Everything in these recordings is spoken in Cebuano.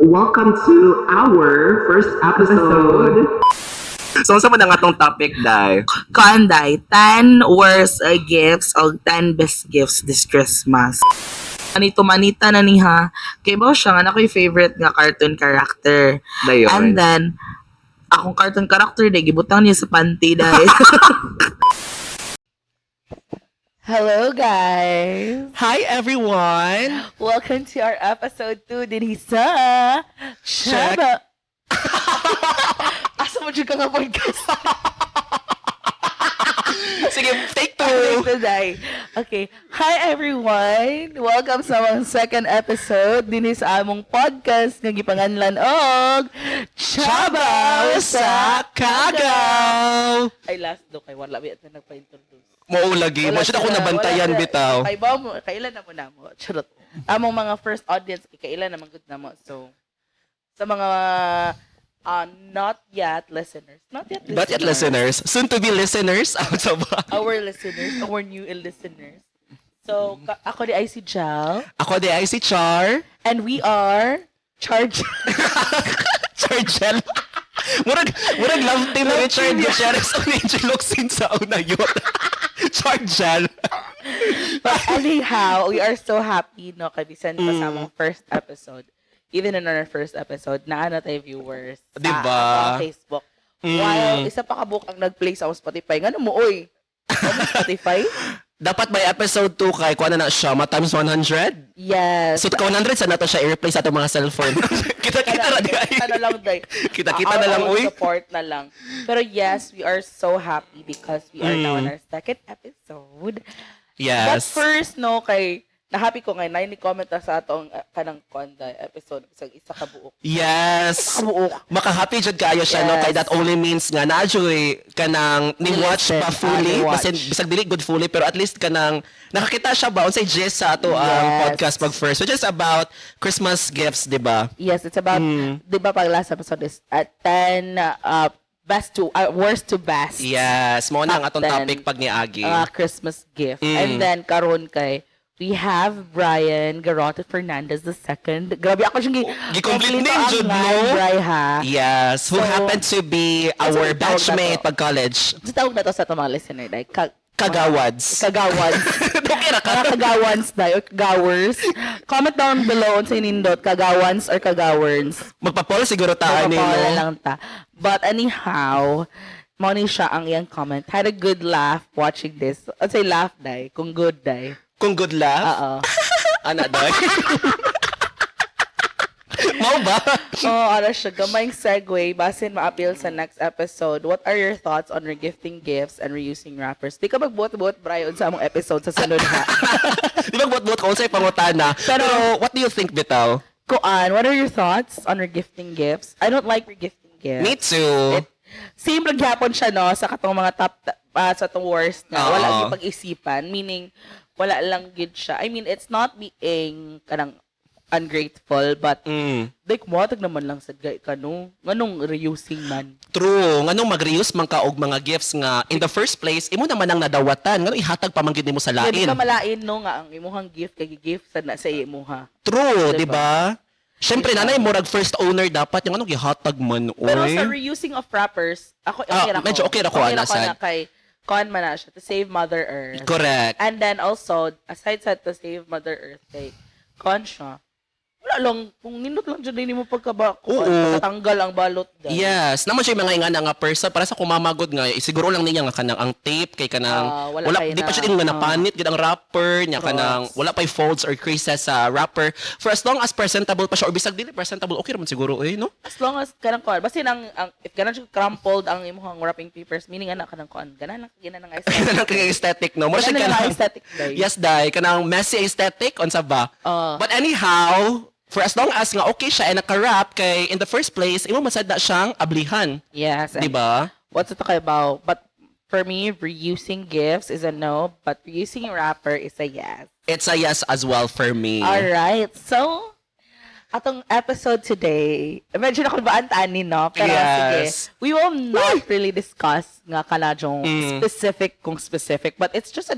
Welcome to our first episode. So, unsa man ang atong topic, Dai? Kanday, 10 worst gifts o 10 best gifts this Christmas. Anito manita na niha, kay ba siya nga na ako'y favorite nga cartoon character. Dayon. And then, akong cartoon character day, gibutang niya sa panty day. Hello, guys! Hi, everyone! Welcome to our episode 2 din sa Check. Chaba. Asa mo dyan ka nga podcast? Sige, take two! Today. Okay. Hi, everyone! Welcome sa among second episode din sa among podcast nga gipanganlan og Chabaw sa Kagaw! Ay, last do kay wala biya na nagpa-introduce. Mao lagi. Mo Wala siya ako sila, nabantayan wala sila. bitaw. Kay ba mo kailan na mo na mo. Charot. Among mga first audience kay kailan naman gud na mo. So sa mga not yet listeners. Not yet listeners. Not yet listeners. Soon to be listeners. Ang sa ba? Our listeners, our new listeners. So ako di ay si Jal Ako di ay si Char. and we are Charge. Chargel. Murag love team ni Richard Gutierrez ug Angel Locsin sa una yun. Chargel. But anyhow, we are so happy no kay bisan pa sa among first episode. Even in our first episode, naa na tayo viewers sa Diba? atong Facebook. While isa pa ka book ang nag-play sa akong Spotify. Ngano mo oy? Ano Spotify? Dapat may episode 2 kay kuha na siya, ma times 100. Yes. So, 100 sa nato siya i-replay sa atong mga cellphone. Kita-kita ra di ay. Kita na lang day. Kita-kita na Our lang own oy. Support na lang. Pero yes, we are so happy because we are now on our second episode. But Yes. first, no, kay na-happy ko ngayon, ni comment na sa atong kanang konda episode sa isa ka buok. Yes. Ka buok. Makahappy jud kaayo siya no Yes. kay that only means nga naa jud kanang ni watch Ni-listen, pa fully ni-watch. basin bisag dili good fully pero at least kanang nakakita siya ba unsay gist sa ato ang Yes. podcast pag first, which is about Christmas gifts, di ba? Yes, it's about, di ba pag last episode is at 10, best to, worst to best. Yes, mao na ang Top atong 10. topic pag niagi. Christmas gift. And then, karon kay, we have Brian Garota Fernandez II. Grabe ako siyang Gi-complete kompleto name, ang jud, ngalan, no? Bri, ha? Yes, who So, happened to be ano our yung tawag na batchmate to? pag college. Sa tawag na to sa itong mga listener, like, Kagawads. Kagawans. Okay ra ka. Mga kagawans na, or kagawers. Comment down below sa nindot, kagawans or kagawerns. Magpa-poll siguro ta ani Magpapaula no. lang ta. But anyhow, mao ni siya ang iyang comment. Had a good laugh watching this. I'd say laugh day, kung good day. Kung good laugh. Oo. Ana day. Mao ba? Oh, ano siya, gamayng segue, basin ma-appeal sa next episode. What are your thoughts on regifting gifts and reusing wrappers? Di ka magbuot-buot, Brian, sa among episode sa sunod ha. Di ba buot-buot ko unsay pangutana? Pero what do you think bitaw? Kuan, what are your thoughts on regifting gifts? I don't like regifting gifts. Me too. It, same lang gyapon siya no sa katong mga top sa atong worst na wala Oo. gyud pag-isipan, meaning wala lang gid siya. I mean, it's not being kanang ungrateful, but like mo naman lang sa gay ka no nganong reusing man. True. Nganong mag-reuse man ka og mga gifts nga in the first place imo naman ang nadawatan. Nganong ihatag pa man gid nimo sa Kaya di lain. ka malain no nga ang imuhang gift kay gift sa na sa imuha. True, di Diba? ba? Siyempre, nanay, murag first owner dapat. Yung anong gihatag man, oy. Pero sa reusing of wrappers, ako okay Ah, ra ko. medyo okay ra ko, Okay ana, ra ko sad. na kay kon man na siya to save Mother Earth. Correct. And then also, aside sa to save Mother Earth, kay kon siya, wala lang, kung nindot lang dyan din mo pagkaba, Oo. pagkatanggal ang balot dyan. Yes, naman siya yung mga ingana nga person para sa kumamagod nga eh, siguro lang niya nga kanang ang tape kay kanang Ah, wala kay di pa na- siya din nga ah. napanit gid ang wrapper niya kanang Cross. wala pay folds or creases sa wrapper for as long as presentable pa siya or bisag dili presentable okay ra man siguro eh no. As long as kanang kon, basta ang if kanang siya crumpled ang imong wrapping papers, meaning ana kanang kon, ganan lang ganan ang aesthetic. Kanang kay aesthetic no. Mura siya Ganan lang ang kanang aesthetic day. Yes, dai kanang messy aesthetic unsa ba? Ah. But anyhow, for as long as nga okay siya and naka-wrap kay in the first place imo man sad na siyang ablihan, Yes. di And ba? what's it talk about? But for me, reusing gifts is a no, but reusing wrapper is a yes. It's a yes as well for me. All right. So, atong episode today, medyo nakulbaan tani, no? Pero Yes. sige, we will not really discuss nga kanadyong specific kung specific, but it's just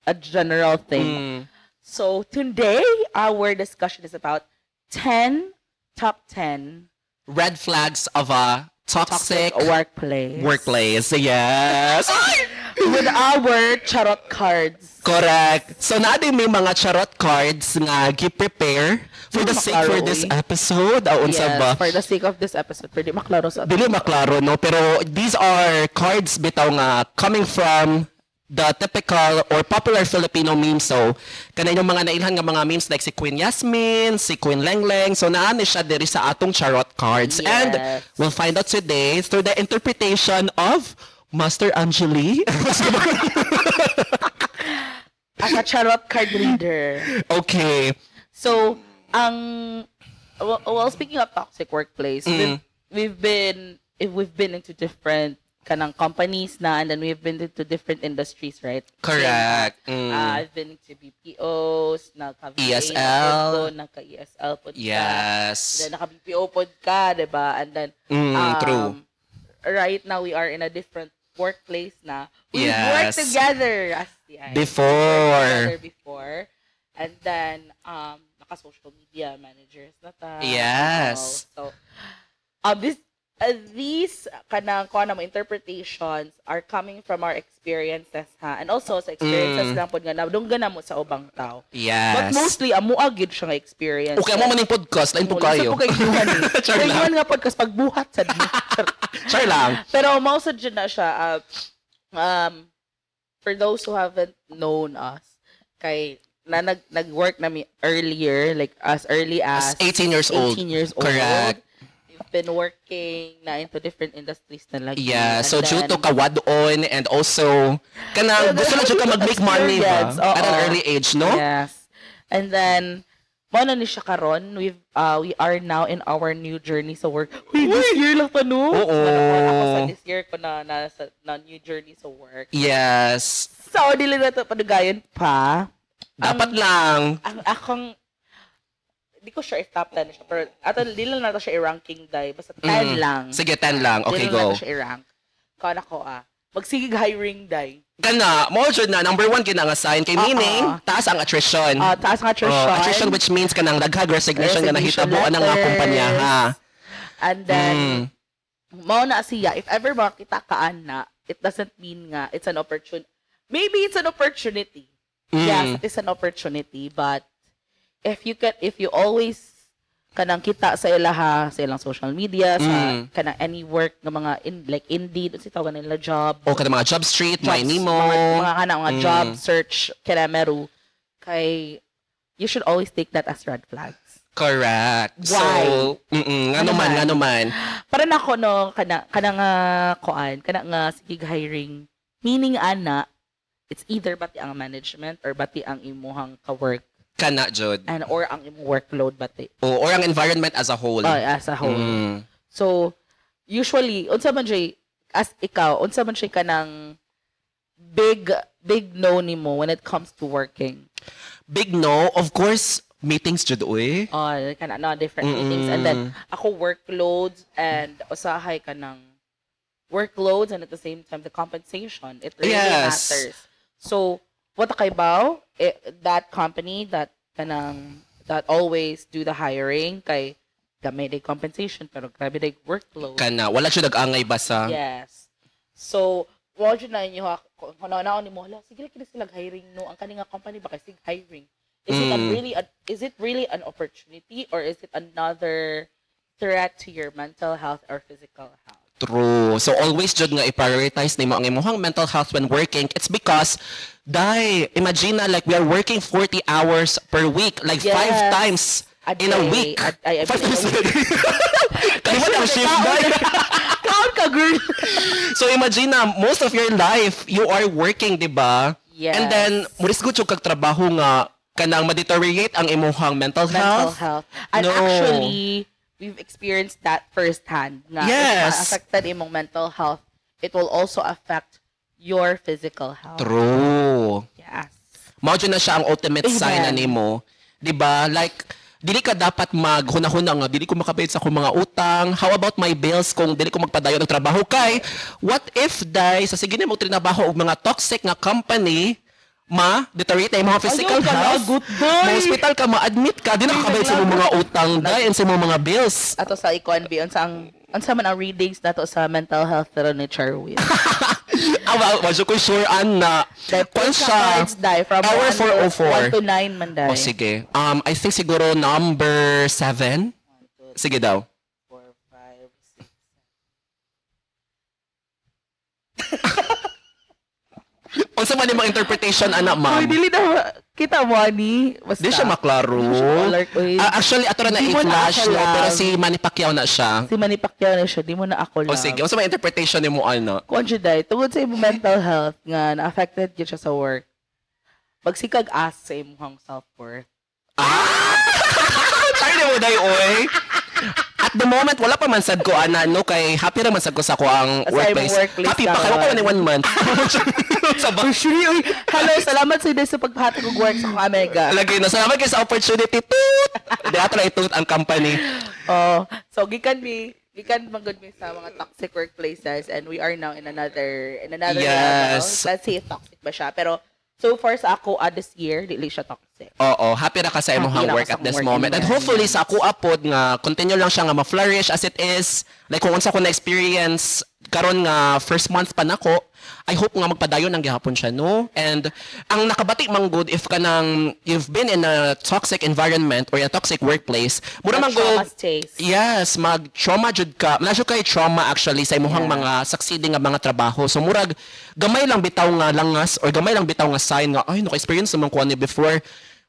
a general thing. So, today, our discussion is about 10 top 10 red flags of a toxic, toxic workplace. Workplace. Yes. With our charot cards. Correct. So naa din may mga charot cards nga gi-prepare for the Dili sake for maklaro, this oy. Episode. O unsa Yes, ba? for the sake of this episode. Pwede maklaro sa Dili maklaro, no, pero these are cards bitaw nga coming from the typical or popular Filipino memes. So kanay yung mga nailhan nga mga memes like si Queen Yasmin, si Queen Lengleng. So naa ni siya diri sa atong charot cards. And we'll find out today through the interpretation of Master Angeli. As a charot card reader. Okay. So, ang well, speaking of toxic workplace, we've been if we've been into different kanang companies na and then we've been into different industries, right? Correct. Same, I've been into BPOs, naka-VA ESL. na pod ko, naka-ESL pod ka. Then naka-BPO pod ka, 'di ba? And then True. Right now we are in a different workplace na. We worked together as the Before. Together before. And then naka social media managers na ta. So this these kanang kuan mo interpretations are coming from our experiences ha, and also sa experiences lang pod nga nadunggan namo sa ubang tao. But mostly amo gyud siya nga experience. Okay mo man yung podcast, lain po kayo. Po kay duhan eh. Char Kay lang. duhan nga podcast pagbuhat sad ni. Char lang. Pero mao sad jud na siya for those who haven't known us kay na nag-work na mi earlier, like as early as As 18 years old. 18 years old. Correct. We've been working na into different industries na lagi. Yeah, And so due then, to kawadon and also kanang gusto lang jud ka mag-make money ba Experience, oo. at an early age, no? Yes. And then mao na ni siya karon, we are now in our new journey sa work. Uy, this year lang pa, no? Oo. Ako sa this year ko na, na new journey sa work. So, dili na to padugayon pa. Dapat lang. Ang akong di ko sure if top 10 na siya, pero ato dili lang nato siya i-ranking dai. Basta 10 lang. Sige, 10 lang. Okay, Dili lang go. nato siya i-rank. Kuan ako ah. Magsigig hiring dai. Kana, mo jud na number one kina nga sign kay Oo. meaning taas ang attrition. Ah, taas ang attrition. Oh, attrition which means kanang daghag resignation nga Resignation nahitabo anang nga letters. kumpanya ha. And then mao na siya, if ever makita ka ana, it doesn't mean nga it's an opportunity. Maybe it's an opportunity. Yes, it is an opportunity, but if you always kanang kita sa ilaha sa ilang social media, sa kanang any work nga mga in, like Indeed, unsa tawag nila, job O kanang mga job street, jobs, my Nemo. mga kanang mga job search kinameru kay you should always take that as red flags. Correct. Why? So, ngano Ano man, man? ngano man. Para nako no, kana nga kuan, kana nga sige hiring, meaning ana it's either bati ang management or bati ang imuhang ka-work Kana jud. and or ang imong workload bati. O, or ang environment as a whole. Oh, as a whole. So usually unsa man siya as ikaw, unsa man siya kanang big big no nimo when it comes to working? Big no, of course, meetings jud uy. Oh, kana no different meetings and then ako workloads and usahay kanang workloads and at the same time the compensation, it really matters. So what kay baw eh, that company that kanang that always do the hiring kay gamay day compensation pero grabe day workload. Kana wala jud nag-angay basa. Yes. So, wa jud na inyo ha, kung na ni mo, hala, sige lang kini sila hiring no, ang kani nga company ba kay sig hiring. Is it a is it really an opportunity or is it another threat to your mental health or physical health? True. So always jud nga i-prioritize nimo ang imong mental health when working. It's because dai imagine na like we are working 40 hours per week, like five times A in a day. week. I Five mean, times in a in a day. Kaliwat ang shift dai. Count ka, girl. So imagine na most of your life you are working, di ba? Yes. And then murisgo jud kag trabaho nga kanang ma-deteriorate ang imong mental Mental health. health. And No. actually, we've experienced that firsthand. Nga, if ma-affected imong mental health, it will also affect your physical health. True. Yes. Mao jud na siya ang ultimate sign na Amen. nimo. 'Di ba? Like dili ka dapat maghuna-huna nga dili ko makabayad sa akong mga utang. How about my bills kung dili ko magpadayon ng trabaho kay what if dai sa sige nimo trinabaho og mga toxic nga company, Ma, deteriorate na imong physical Ayaw ka health. lagot, day. Ma-hospital ka, ma-admit ka, di na kakabayad sa imong mga utang, day, and sa imong mga bills. Ato sa ikuan bi unsa ang unsa man ang readings nato sa mental health ron ni Charwin. Ah, wa ko sure an na. Dahil Kung sa siya, cards dai from hour 1 to 4:04. 1 to 9 man dai. O sige. I think siguro number 7. Sige daw. 4 5 6. Unsa man imong interpretation ana, Uy, ma'am? dili na kita mo ani. Basta. Di siya maklaro. Di siya alert, uy. Ah, actually, ato ra na Di mo na i-flash, ako no? Pero love. si Manny Pacquiao na siya. Si Manny Pacquiao na siya, di mo na ako O love. sige, unsa man interpretation nimo ano? Kuan siya dai, tungod sa imong mental health nga na-affected gyud siya sa work. Magsikag ask sa imong self-worth. Ah! Sorry mo day oy. At the moment wala pa man sad ko ana no kay happy ra man sad ko sa ko ang Sa imong workplace. workplace Happy pa kay karon. pa man ni one month. Sa ba? Hello, salamat sa inyo sa pagpahatag og work sa akong Omega. Lagi na salamat kay sa opportunity toot. Di ato na ituot ang company. Oh, so gikan man gud mi sa mga toxic workplaces and we are now in another Yes. level. Let's see if toxic ba siya. Pero so far sa ako this year, dili siya toxic. Oo, happy ra ka sa imong Happy ra work ka sa at this akong work moment. And hopefully sa ako apod nga continue lang siya nga ma-flourish as it is. Like kung unsa ko na experience karon nga first month pa nako, I hope nga magpadayon ang gihapon siya, no? And ang nakabati man good if kanang you've been in a toxic environment or in a toxic workplace, mura The man trauma gud stays. Yes, mag-trauma jud ka. Wala jud kay trauma actually sa imuhang mga succeeding nga mga trabaho. So murag gamay lang bitaw nga langas or gamay lang bitaw nga sign nga ay naka-experience naman ko ani before.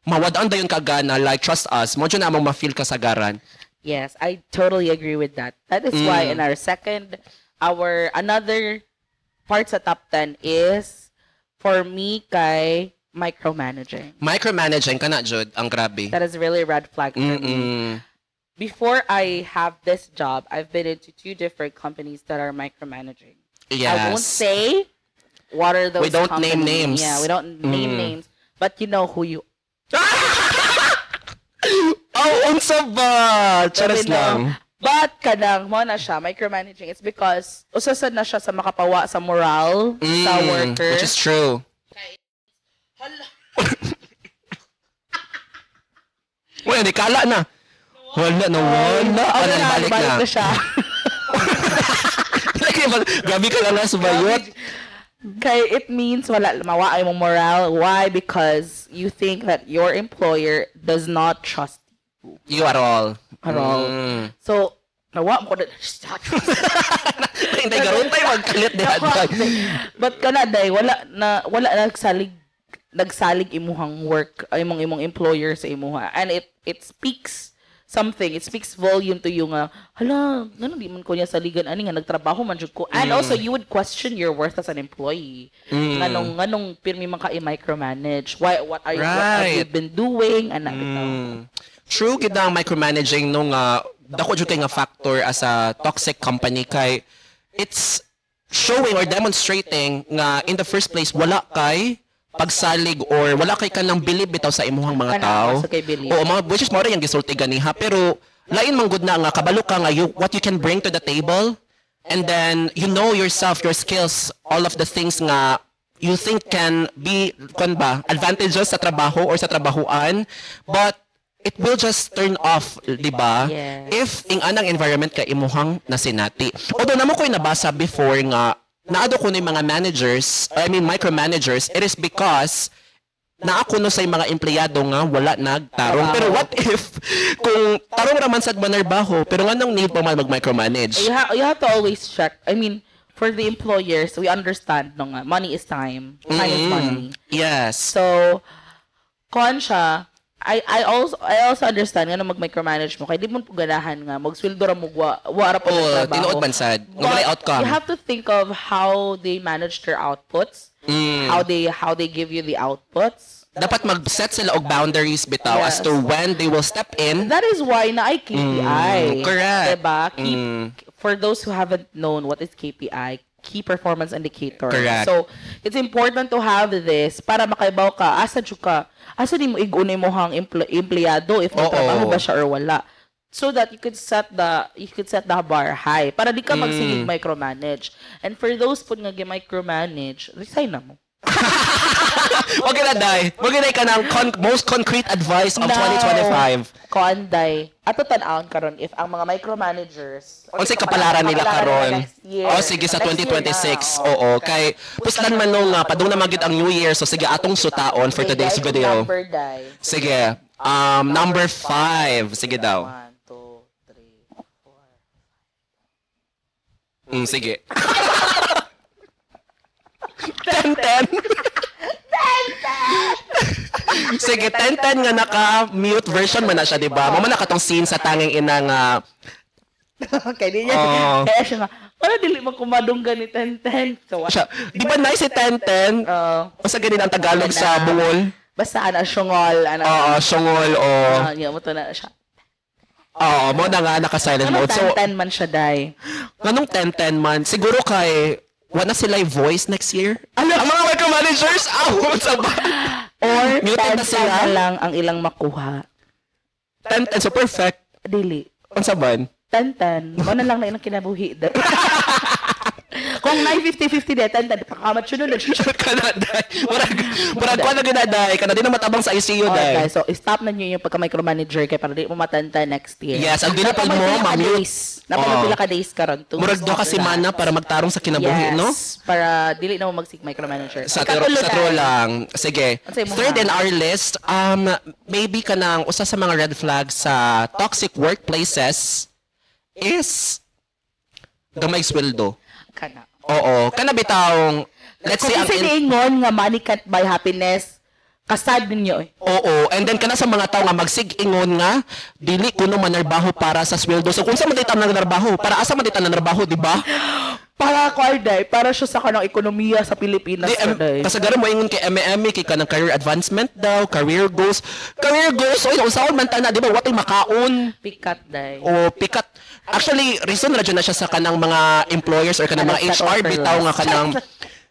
Mawadaan dayon ka gana, like trust us. Mo jud na among ma-feel kasagaran. Yes, I totally agree with that. That is why in our second, our another part sa top 10 is for me kay micromanaging. Micromanaging kana jud ang grabe. That is really a red flag for me. Before I have this job, I've been into two different companies that are micromanaging. Yes. I won't say what are those We don't name companies. names. Yeah, we don't name names, but you know who you Oh, unsa ba? Charas Sabi na, lang. But kanang mo na siya micromanaging. It's because usa sad na siya sa makapawa sa moral sa worker. Which is true. Hala. Wala, di kala na. Wala na, wala. Oh, Wala, na, balik balik na. na siya. Grabe ka lang sa bayot. Kay it means wala mawa ay mong moral. Why? Because you think that your employer does not trust You at all. at all. So, nawa mo ko na Hindi, garon tayo magkalit di But kana day wala nagsalig imuhang work ay imong employer sa imuha and it speaks something. It speaks volume to you nga hala ngano di man ko niya saligan ani nga nagtrabaho man jud ko. And also you would question your worth as an employee, nganong pirmi man ka i-micromanage, why, what have you been doing, ana bitaw. True gid ang micromanaging no nga dako jud kay nga factor as a toxic company kay it's showing or demonstrating nga in the first place wala kay pagsalig or wala kay kanang bilib bitaw sa imuhang mga Kanang tao. sa kay bilib. Oo, mga which is mao ra yung gisulti ganiha pero lain man gud na nga kabalo ka nga you, what you can bring to the table and then you know yourself, your skills, all of the things nga you think can be kon ba advantageous sa trabaho or sa trabahuan, but it will just turn off, di ba? Yes. If ing anang environment ka imuhang nasinati. Although namo ko'y nabasa before nga naado ko ni mga managers, I mean micromanagers, it is because naa kuno sa mga empleyado nga wala nagtarong. Pero what if kung tarong raman sad manarbaho pero nganong need pa man mag-micromanage? You have to always check. I mean, for the employers, we understand no nga, money is time. Time is money. So, kon siya, I also understand nga mag-micromanage mo kay di mo po ganahan nga magsweldo ra mo wa ra po Oo, nagtrabaho. tinuod man sad. Nga walay But outcome. you have to think of how they manage their outputs, how they give you the outputs. Dapat mag-set sila og boundaries bitaw as to when they will step in. That is why na ay KPI. Correct. Diba? For those who haven't known what is KPI, key performance indicator. Correct. So, it's important to have this para makaibaw ka, asa jud ka, asa nimo igunay mo hang empleyado if nagtrabaho ba siya or wala. So that you could set the bar high para di ka magsigig micromanage. And for those pud nga gi-micromanage, resign na mo. Wag na, day. Wag na ka ng most concrete advice of No. 2025. Kuan, day. Ato tan-awon karon if ang mga micromanagers Unsay kapalaran nila kapalaran karon? nila next year. Oh, sige, sa Next year 2026. na, Oo, kay puslan man no nga padung na magyud ang New Year, so sige, atong sutaon for Okay, today's day, kung video. number, day. Sige. Number 5. Sige daw. 1, 2, 3, 4. Sige. 10 10. Sige, 10-10 nga naka-mute version man na siya, di ba? Mao man na katong scene sa Tanging Ina nga Okay, di niya. Oo. Kaya siya nga, wala dili man kumadunggan ni 10-10. So, siya, di ba nice si 10-10? Oo. Unsa ganin ang Tagalog sa bungol? Basta ana syungol, ana. Oo, syungol o Ah, yeah, mo to na siya. Oo, mo na nga naka-silent Ano mode. So, 10-10 man siya, day? nganong 10-10 man, siguro kay wala sila voice next year? Ano? Ang mga micromanagers, out sa ba? Or Muted na 10-10 sila? na lang ang ilang makuha. 10-10, so perfect. Dili. Unsa man? 10-10. Mo na lang na ilang kinabuhi. Day. Kung 9-50-50 day, 10-10. Pakamat siya nun. Kana, day. Murag, murag kuha na gina, day. Kana di na matabang sa ICU, Okay, day. so stop na niyo yung pagka-micromanager kay para di mo matanta next year. Yes, ang dili pag mo, Napamay pila ka ma-mute. days. Napamay Oo. pila ka days karon to Murag do stop ka semana that. para magtarong sa kinabuhi, Yes, no? para dili na mo magsig micromanager. Sa tro, Ikatulo sa true na. lang. Sige. Unsay mo Third ha? in our list, maybe kanang usa sa mga red flags sa toxic workplaces is gamay sweldo. Kana. Oo. Kana bitawng, let's Kung say, ang kasi niingon nga money can't buy happiness, kasad ninyo eh. Oo, and then kana sa mga tao nga magsig-ingon nga dili kuno manarbaho para sa sweldo. So kung sa man di ta nanarbaho, para asa man di ta nanarbaho, di ba? Para ko ay day, para siya sa kanang ekonomiya sa Pilipinas Di, day. kasagaran mo ingon kay MME kay kanang career advancement daw, career goals. Career goals, oy, unsaon man tana, di ba? Watay makaon Pikat day. o pikat. Actually, reason ra jud na siya sa kanang mga employers or kanang mga Kanang HR settle for bitaw nga less. kanang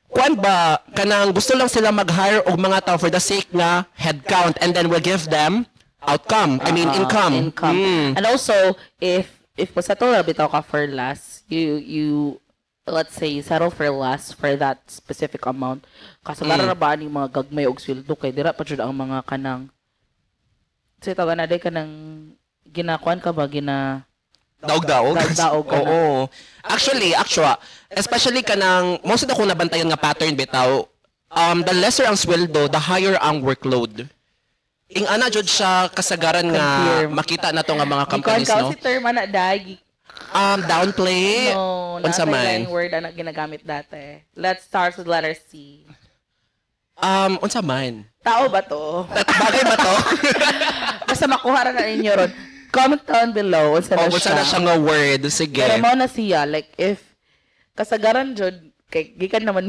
kuan ba, kanang gusto lang sila mag-hire og mga tao for the sake nga headcount and then we'll give them outcome. I mean, income. Income. And also, if masettle ra bitaw ka for less, you let's say you settle for less for that specific amount. Kasagaran ra ba ni mga gagmay og sweldo kay dira pa jud ang mga kanang say tawag na day kanang ginakuan ka ba gina Daog-daog. Daog-daog ka na. Oo. Actually, especially kanang most of the kung nabantayan nga pattern bitaw, the lesser ang sweldo, the higher ang workload. Ing ana jud siya kasagaran nga Confirm. makita na to nga mga Gikuan companies, ka no? si term ana day. Downplay. No, Unsa nasa man? yung word ana ginagamit dati. Let's start with letter C. Unsa man? Tao ba to? Bagay ba to? Basta makuha ra na ninyo ron. Comment down below unsa na O unsa siya. na siya nga word? Sige. Pero mo na siya, like, if, kasagaran jud kay, gikan naman,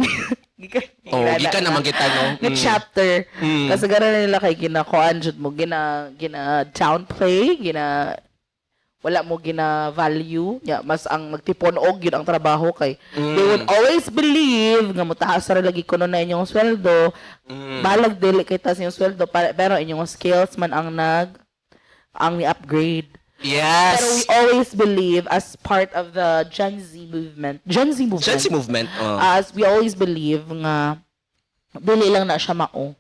gikan, Oh, gikan naman kita, no? Nga chapter, kasagaran na nila kay ginakuan jud mo, gina downplay, gina, wala mo gina value nya mas ang magtipon og yun ang trabaho kay they would always believe nga motaas ra lagi kuno na inyong sweldo, balag dili kay taas inyong sweldo pero inyong skills man ang nag ang ni-upgrade. Yes. Pero we always believe as part of the Gen Z movement. Gen Z movement. Gen Z movement. Oh. As we always believe nga dili lang na siya mao.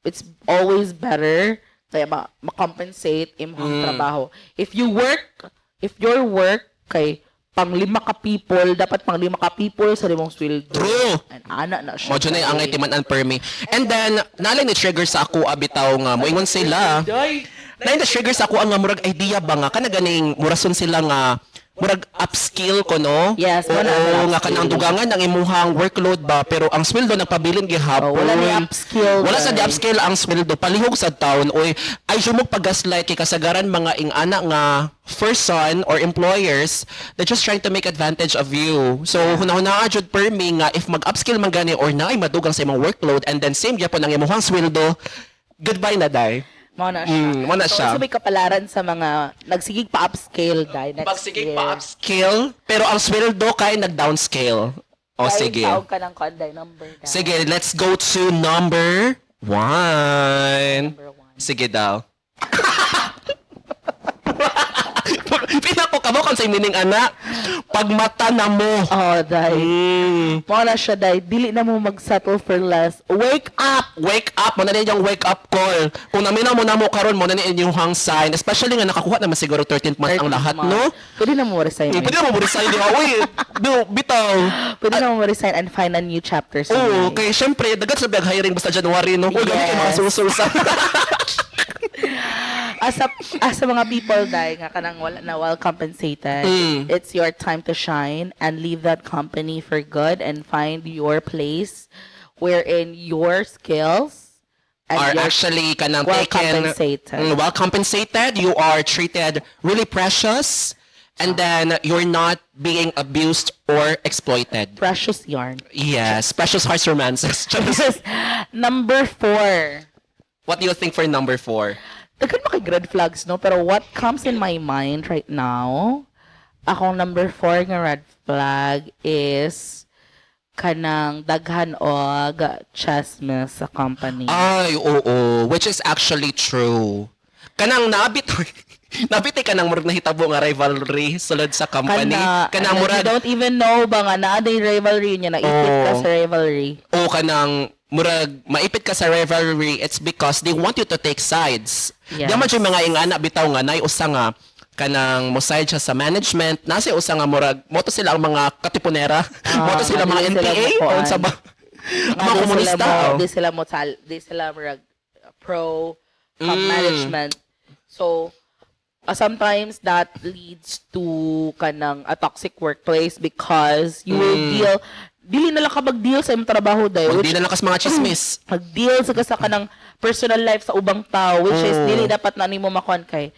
It's always better kaya ma-compensate imong trabaho. If you work, if your work kay pang lima ka people, dapat pang lima ka people sa limong sweldo. True. And ana na siya. Mo na yung angay timan-an permi. And then, nalay ni trigger sa ako abitaw nga moingon sila. Nalay ni trigger sa ako ang nga murag idea ba nga kana ganing murason sila nga murag upskill ko, no? Yes, Oo, wala na nga kanang dugangan ang imuhang workload ba pero ang sweldo nagpabilin gihapon. Oh, wala ni upskill, Wala sa di guys. upskill ang sweldo palihog sa town oy ay sumog pag-gaslight kay kasagaran mga ingana nga first son or employers, they're just trying to make advantage of you. So hunahuna jud permi nga if mag-upskill man gani or naay madugang sa imong workload and then same gyapon ang imong sweldo, goodbye na day. Mao na siya. Mao na So, siya. unsa may kapalaran sa mga nagsigig pa upscale dai next Pagsigig year? pa upskill pero ang sweldo kay nag-downscale. O Dai, sige. Tawag ka ng konday number dai. Sige, let's go to number 1. Number 1. Sige daw. Pila ko ka Kabalo ka sa meaning ana. Pagmata na mo. Oh, day. Mao na siya, day. Dili na mo mag-settle for less. Wake up! Wake up, mao na yung wake up call. Kung naminaw mo na mo karon, mao na ni inyong sign. Especially nga nakakuha naman siguro 13th month ang lahat, 13th no? month. Pwede na mo resign. Pwede na mo resign, di ba? Uy, do, bitaw. Pwede na mo resign and find a new chapter sa Oo, life. kay syempre, dagat sa bag hiring basta January, no? Uy, gani kay mga Yes. sulsulsa. As a mga people, day, nga kanang wala na well compensated, it's your time to shine and leave that company for good and find your place wherein your skills and Are your actually kanang well taken compensated. Well compensated. You are treated really precious and then you're not being abused or exploited. Precious yarn. Yes, precious hearts romances. Number 4. What do you think for number 4? Daghan mo kay red flags, no? Pero what comes in my mind right now, akong number 4 nga red flag is kanang daghan og chesmes sa company. Ay, oo. Which is actually true. Kanang nabit, nabit eh, kanang murag nahitabo nga rivalry sulod sa company. Kana, Kanang and then murag, you don't even know ba nga naa day rivalry niya, naipit ka Oo. Sa rivalry. O kanang murag maipit ka sa rivalry, it's because they want you to take sides. Yes. Di man siya mga ingana bitaw nga nay usa nga kanang mo side siya sa management, nasa usa nga murag moto sila ang mga katipunera, Ah, moto sila mga nga dili sila NPA o mokuan. unsa ba? Nga Mga di komunista. sila mo, Oh. di sila mo tal, di sila murag pro management. So sometimes that leads to kanang a toxic workplace because you will deal, dili na lang ka mag-deal sa imong trabaho dahil Di na lang kas mga chismis. mag-deal sa ka sa kanang personal life sa ubang tao, which is dili dapat na nimo makuan kay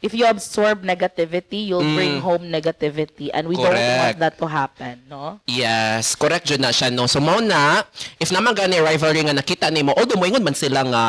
if you absorb negativity, you'll bring home negativity and we don't want Correct. that to happen, no? Yes, correct jud na siya, no. So mao na if naman gani rivalry nga nakita nimo, although moingon man sila nga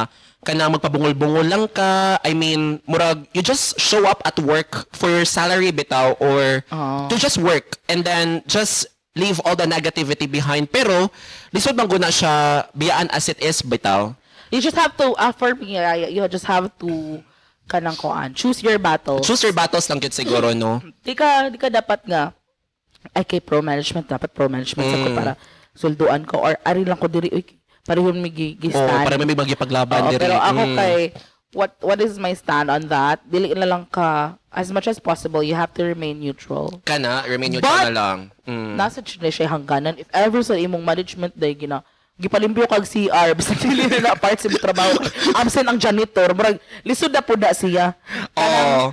kanang magpabungol-bungol lang ka, I mean, murag you just show up at work for your salary bitaw or Oo. to just work and then just leave all the negativity behind. Pero lisod man guna siya biyaan as it is bitaw. You just have to, for me, you just have to kanang kuan, choose your battles. Choose your battles lang jud siguro, no. Di ka dapat nga ay kay pro management, dapat pro management sa ko para sulduan ko or ari lang ko diri, uy, parehon mi Oo, gi-stand. para may magipaglaban Oo, diri. pero ako kay what is my stand on that? Dili na lang ka, as much as possible you have to remain neutral. Kana remain neutral But na lang. Nasa jud na siya hangganan if ever sa imong management day gina gipalimpyo kag CR bisag dili na na part sa imong trabaho, absent ang janitor, murag lisod na pud na siya. Oo.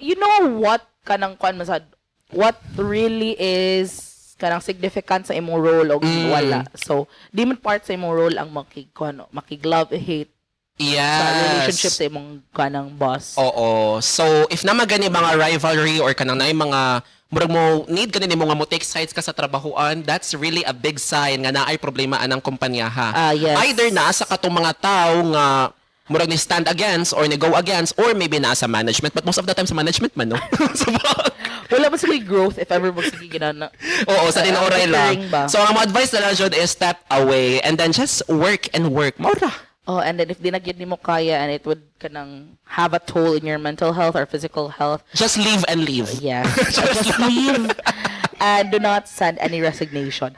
You know what kanang kuan masad, what really is kanang significant sa imong role o wala. So di man part sa imong role ang makig kuan, makig love hate sa relationship sa imong kanang boss. Oo. So, if naman gani mga rivalry or kanang naay mga murag mo need gani nimo nga mo take sides ka sa trabahoan, that's really a big sign nga naay problema anang kumpanya ha. Ah, yes. Either naa sa katong mga tao nga murag ni stand against or ni go against or maybe naa sa management, but most of the time sa management man, no. So, Wala ba sige growth if ever magsige ginana. oo, sa tinuoray lang. Bickering ba? So, ang advice na lang jud is step away and then just work and work. Mao ra. Oh, and then if di na gyud nimo kaya and it would kanang have a toll in your mental health or physical health, Just leave and leave. Yes. Just leave and do not send any resignation.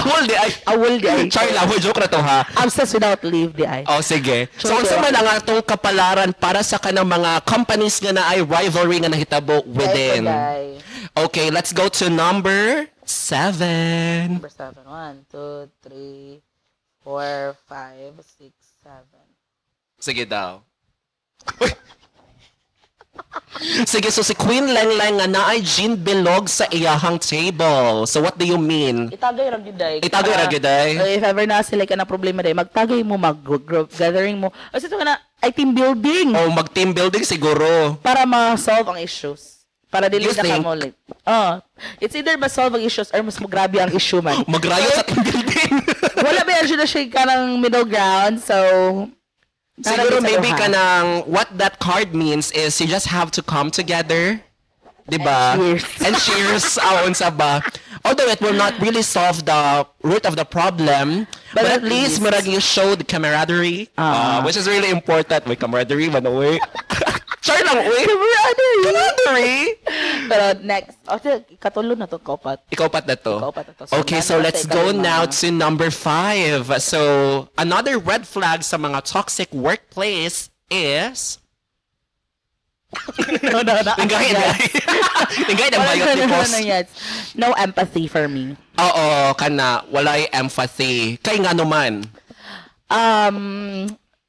Awol di ay. Awol di ay. Char lang, joke na to ha. Absence without leave di ay. Oh, sige. So, Sure, unsa sure. man ang atong kapalaran para sa kanang mga companies nga naay rivalry nga nahitabo within? Day. Okay, let's go to number 7. Number 7. 1, 2, 3, 4, 5, 6, 7. Sige daw. Uy. Sige, so si Queen Leng Leng nga naay gin bilog sa iyahang table. So what do you mean? Itagay ra gyud day. Itagay ra gyud day. If ever na sila ka na problema day, magtagay mo, mag gathering mo. O ito ka na ay team building O mag team building siguro. Para ma-solve ang issues. Para dili You na ka think? mo ulit. Oh, it's either ma-solve ang issues or mas magrabe ang issue man. Magrayo sa team building. Wala ba yan na siya kanang middle ground, so Siguro sa maybe duha. Kanang what that card means is you just have to come together. Diba? And cheers. And cheers. Aon sa ba? Although it will not really solve the root of the problem, but at But at least least murag you show the camaraderie, which is really important. May camaraderie man, uy. Char lang, uy. Camaraderie. Camaraderie. Pero next, okay, katulo na to, kaupat. Ikaw pat na to. Ikaw pat na to. So, Okay, so none let's sa go ikalima. now to number 5. So, another red flag sa mga toxic workplace is No. Tingay, tingay ng bayot ni No, boss. no, yes. No empathy for me. Oo, kana, walay empathy. Kay nga naman.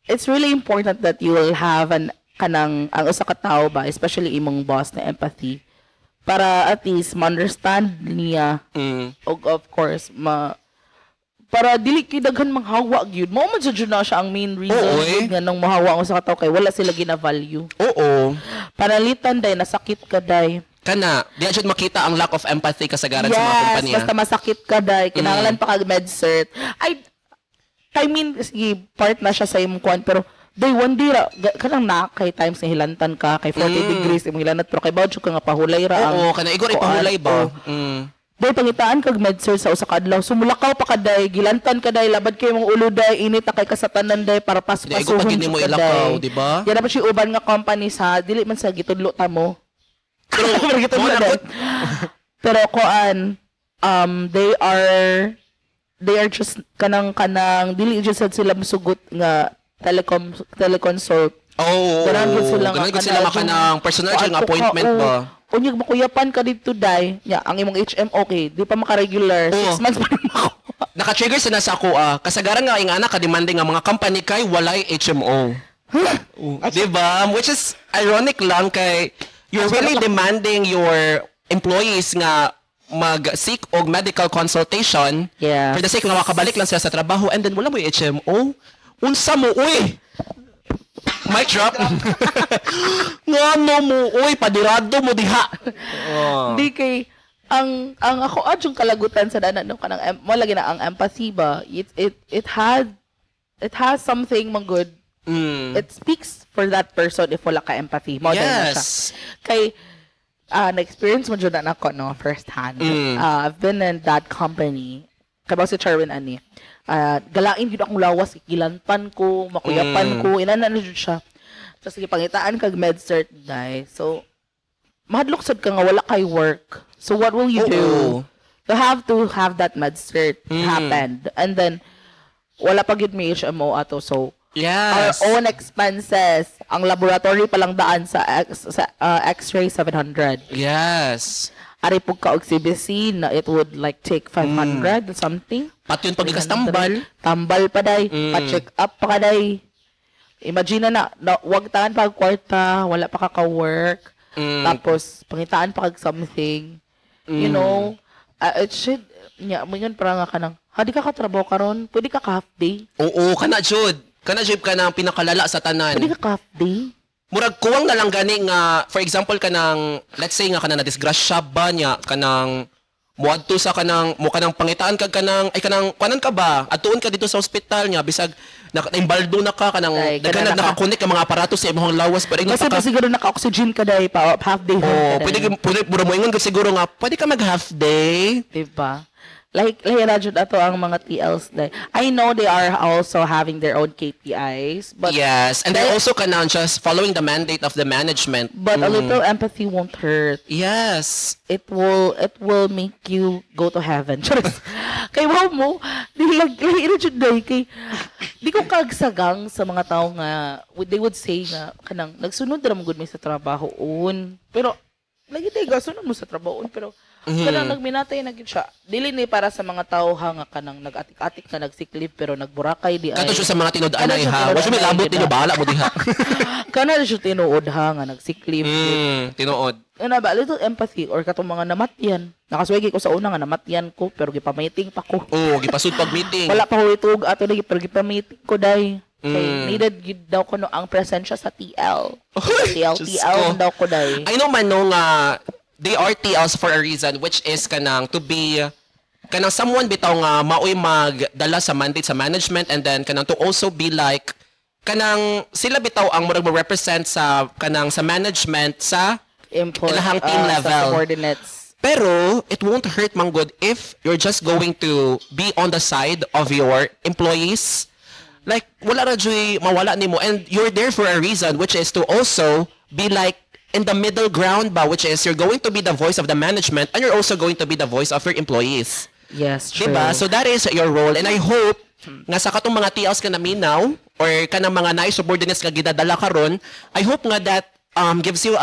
It's really important that you will have an kanang ang usa ka tawo ba, especially imong boss, na empathy para at least ma-understand niya og of course ma para dili kay daghan manghawa gyud mo man jud na siya ang main reason Oo, eh. gyud nga nang mohawa ang usa ka tawo kay wala sila gina-value. Panalitan day nasakit ka day. Kana, di jud makita ang lack of empathy kasagaran sa mga Yes, kumpanya. basta masakit ka day, kinahanglan pa kag med cert. Ay, I mean, sige, part na siya sa imong kwan, pero day one day ra, kanang na kay times nga hilantan ka, kay 40 degrees imong hilanat, pero kay bawd ka nga pahulay ra ang Oo, kana igor kuan. ipahulay ba? Oo. Mm. Day pangitaan kag med cert sa usa ka adlaw. Sumulakaw pa ka day, gilantan ka day, labad kay imong ulo day, init na kay kasatanan day para Di, paspasuhon igo pa gid nimo ka ilakaw, day. di ba? Yan na pa siya uban nga company sa dili man sa gitudlo ta mo. Pero gitudlo mo na day. Pero koan they are just kanang dili jud sad sila musugot nga telecom teleconsult. Oo. Ganahan gud sila nga Ganahan gud sila nga kanang personal jud nga kuan ko ka, appointment oo. ba? Unyag makuyapan ka dito day. Nya ang imong HMO kay di pa maka-regular. Oo. 6 months pa rin makuha. Naka-trigger sa nasa ako ah. Kasagaran nga ingana ka demanding nga mga company kay walay HMO. Di ba? Which is ironic lang kay you're really demanding your employees nga mag-seek og medical consultation for the sake nga makabalik lang sila sa trabaho and then wala mo HMO. Unsa mo uy? Mic drop. Ngano mo uy padirado mo diha. Oh. Di kay ang ako adyong kalagutan sa dana no kanang mo lagi na ang empathy ba, it has something man good. It speaks for that person if wala ka empathy mo na siya. Kay na-experience mo jud na nako no first hand. I've been in that company kay ba si Charwin ani. Galain gyud akong lawas, gilantan ko, makuyapan ko, inana na jud siya. Tapos gipangitaan kag med cert day. So mahadlok sad ka nga wala kay work. So what will you do? You have to have that med cert happened. And then wala pa gyud may HMO ato, so our own expenses. Ang laboratory pa lang daan sa X-ray 700. Ari pug ka og CBC na it would like take 500 or something. Pati yung pagikas tambal. Tambal pa day, pa-check up pa ka day. Imagine na wag taan pag kwarta, wala pa ka ka-work. Tapos pangitaan pa kag something. It should nya mo yun para nga kanang ha di ka katrabaho karon, pwede ka ka half day. Oo, kana jud. Kana jud ka ng pinakalala sa tanan. Pwede ka ka half day. Murag kuwang na lang gani nga for example kanang let's say nga kanang na-disgrasya ba niya kanang muadto sa kanang mo kanang pangitaan kag kanang ay kanang kuanan ka ba adtuon ka dito sa ospital niya bisag na imbaldo na ka kanang Ay, daghan kana na na ka. nakakonek ang mga aparato sa imong lawas pero ingon Kasi pa ka pa siguro naka-oxygen ka day pa half day oh ka day. pwede pwede mura mo ingon ka siguro nga pwede ka mag half day. Diba? Like na jud ato ang mga TLs day. I know they are also having their own KPIs, but Yes, and they're also kanang just following the mandate of the management. But a little empathy won't hurt. It will make you go to heaven. Charis. Kay wow mo, di lang lahi na jud day kay di ko kagsagang sa mga tao nga they would say nga kanang nagsunod ra mo gud mi sa trabaho un. Pero lagi day gasunod mo sa trabaho un pero kanang nagminatay na gid siya. Dili ni para sa mga tao ha nga kanang nag-atik-atik na nag-sick leave pero nagburakay di ay. Kato siya sa mga tinud-anay Kato siya ha. Wa siya may tinud-anay, labot diba? ninyo, bahala mo diha. Kana siya tinuod ha nga nag-sick leave. Tinuod. Ano ba, little empathy or katong mga namatyan. Nakaswagi ko sa una nga namatyan ko pero gipamiting pa ko. Oo, gipasud pag meeting. Wala pa ko itug ato lagi pero gipamiting ko day. Kay needed gyud daw ko no ang presensya sa TL. Sa TL, Diyos TL ko. daw ko day. I know man no nga they are TLs for a reason, which is kanang to be kanang someone bitaw nga maoy magdala sa mandate sa management and then kanang to also be like kanang sila bitaw ang murag mo represent sa kanang sa management sa Import, ilahang team sa level. subordinates. Pero it won't hurt man good if you're just going to be on the side of your employees. Like wala ra juy mawala nimo and you're there for a reason, which is to also be like in the middle ground ba, which is you're going to be the voice of the management and you're also going to be the voice of your employees. Yes, true. Diba? So that is your role and I hope nga sa katong mga TLs ka naminaw or kanang mga naay subordinates nga gidadala karon, I hope nga that gives you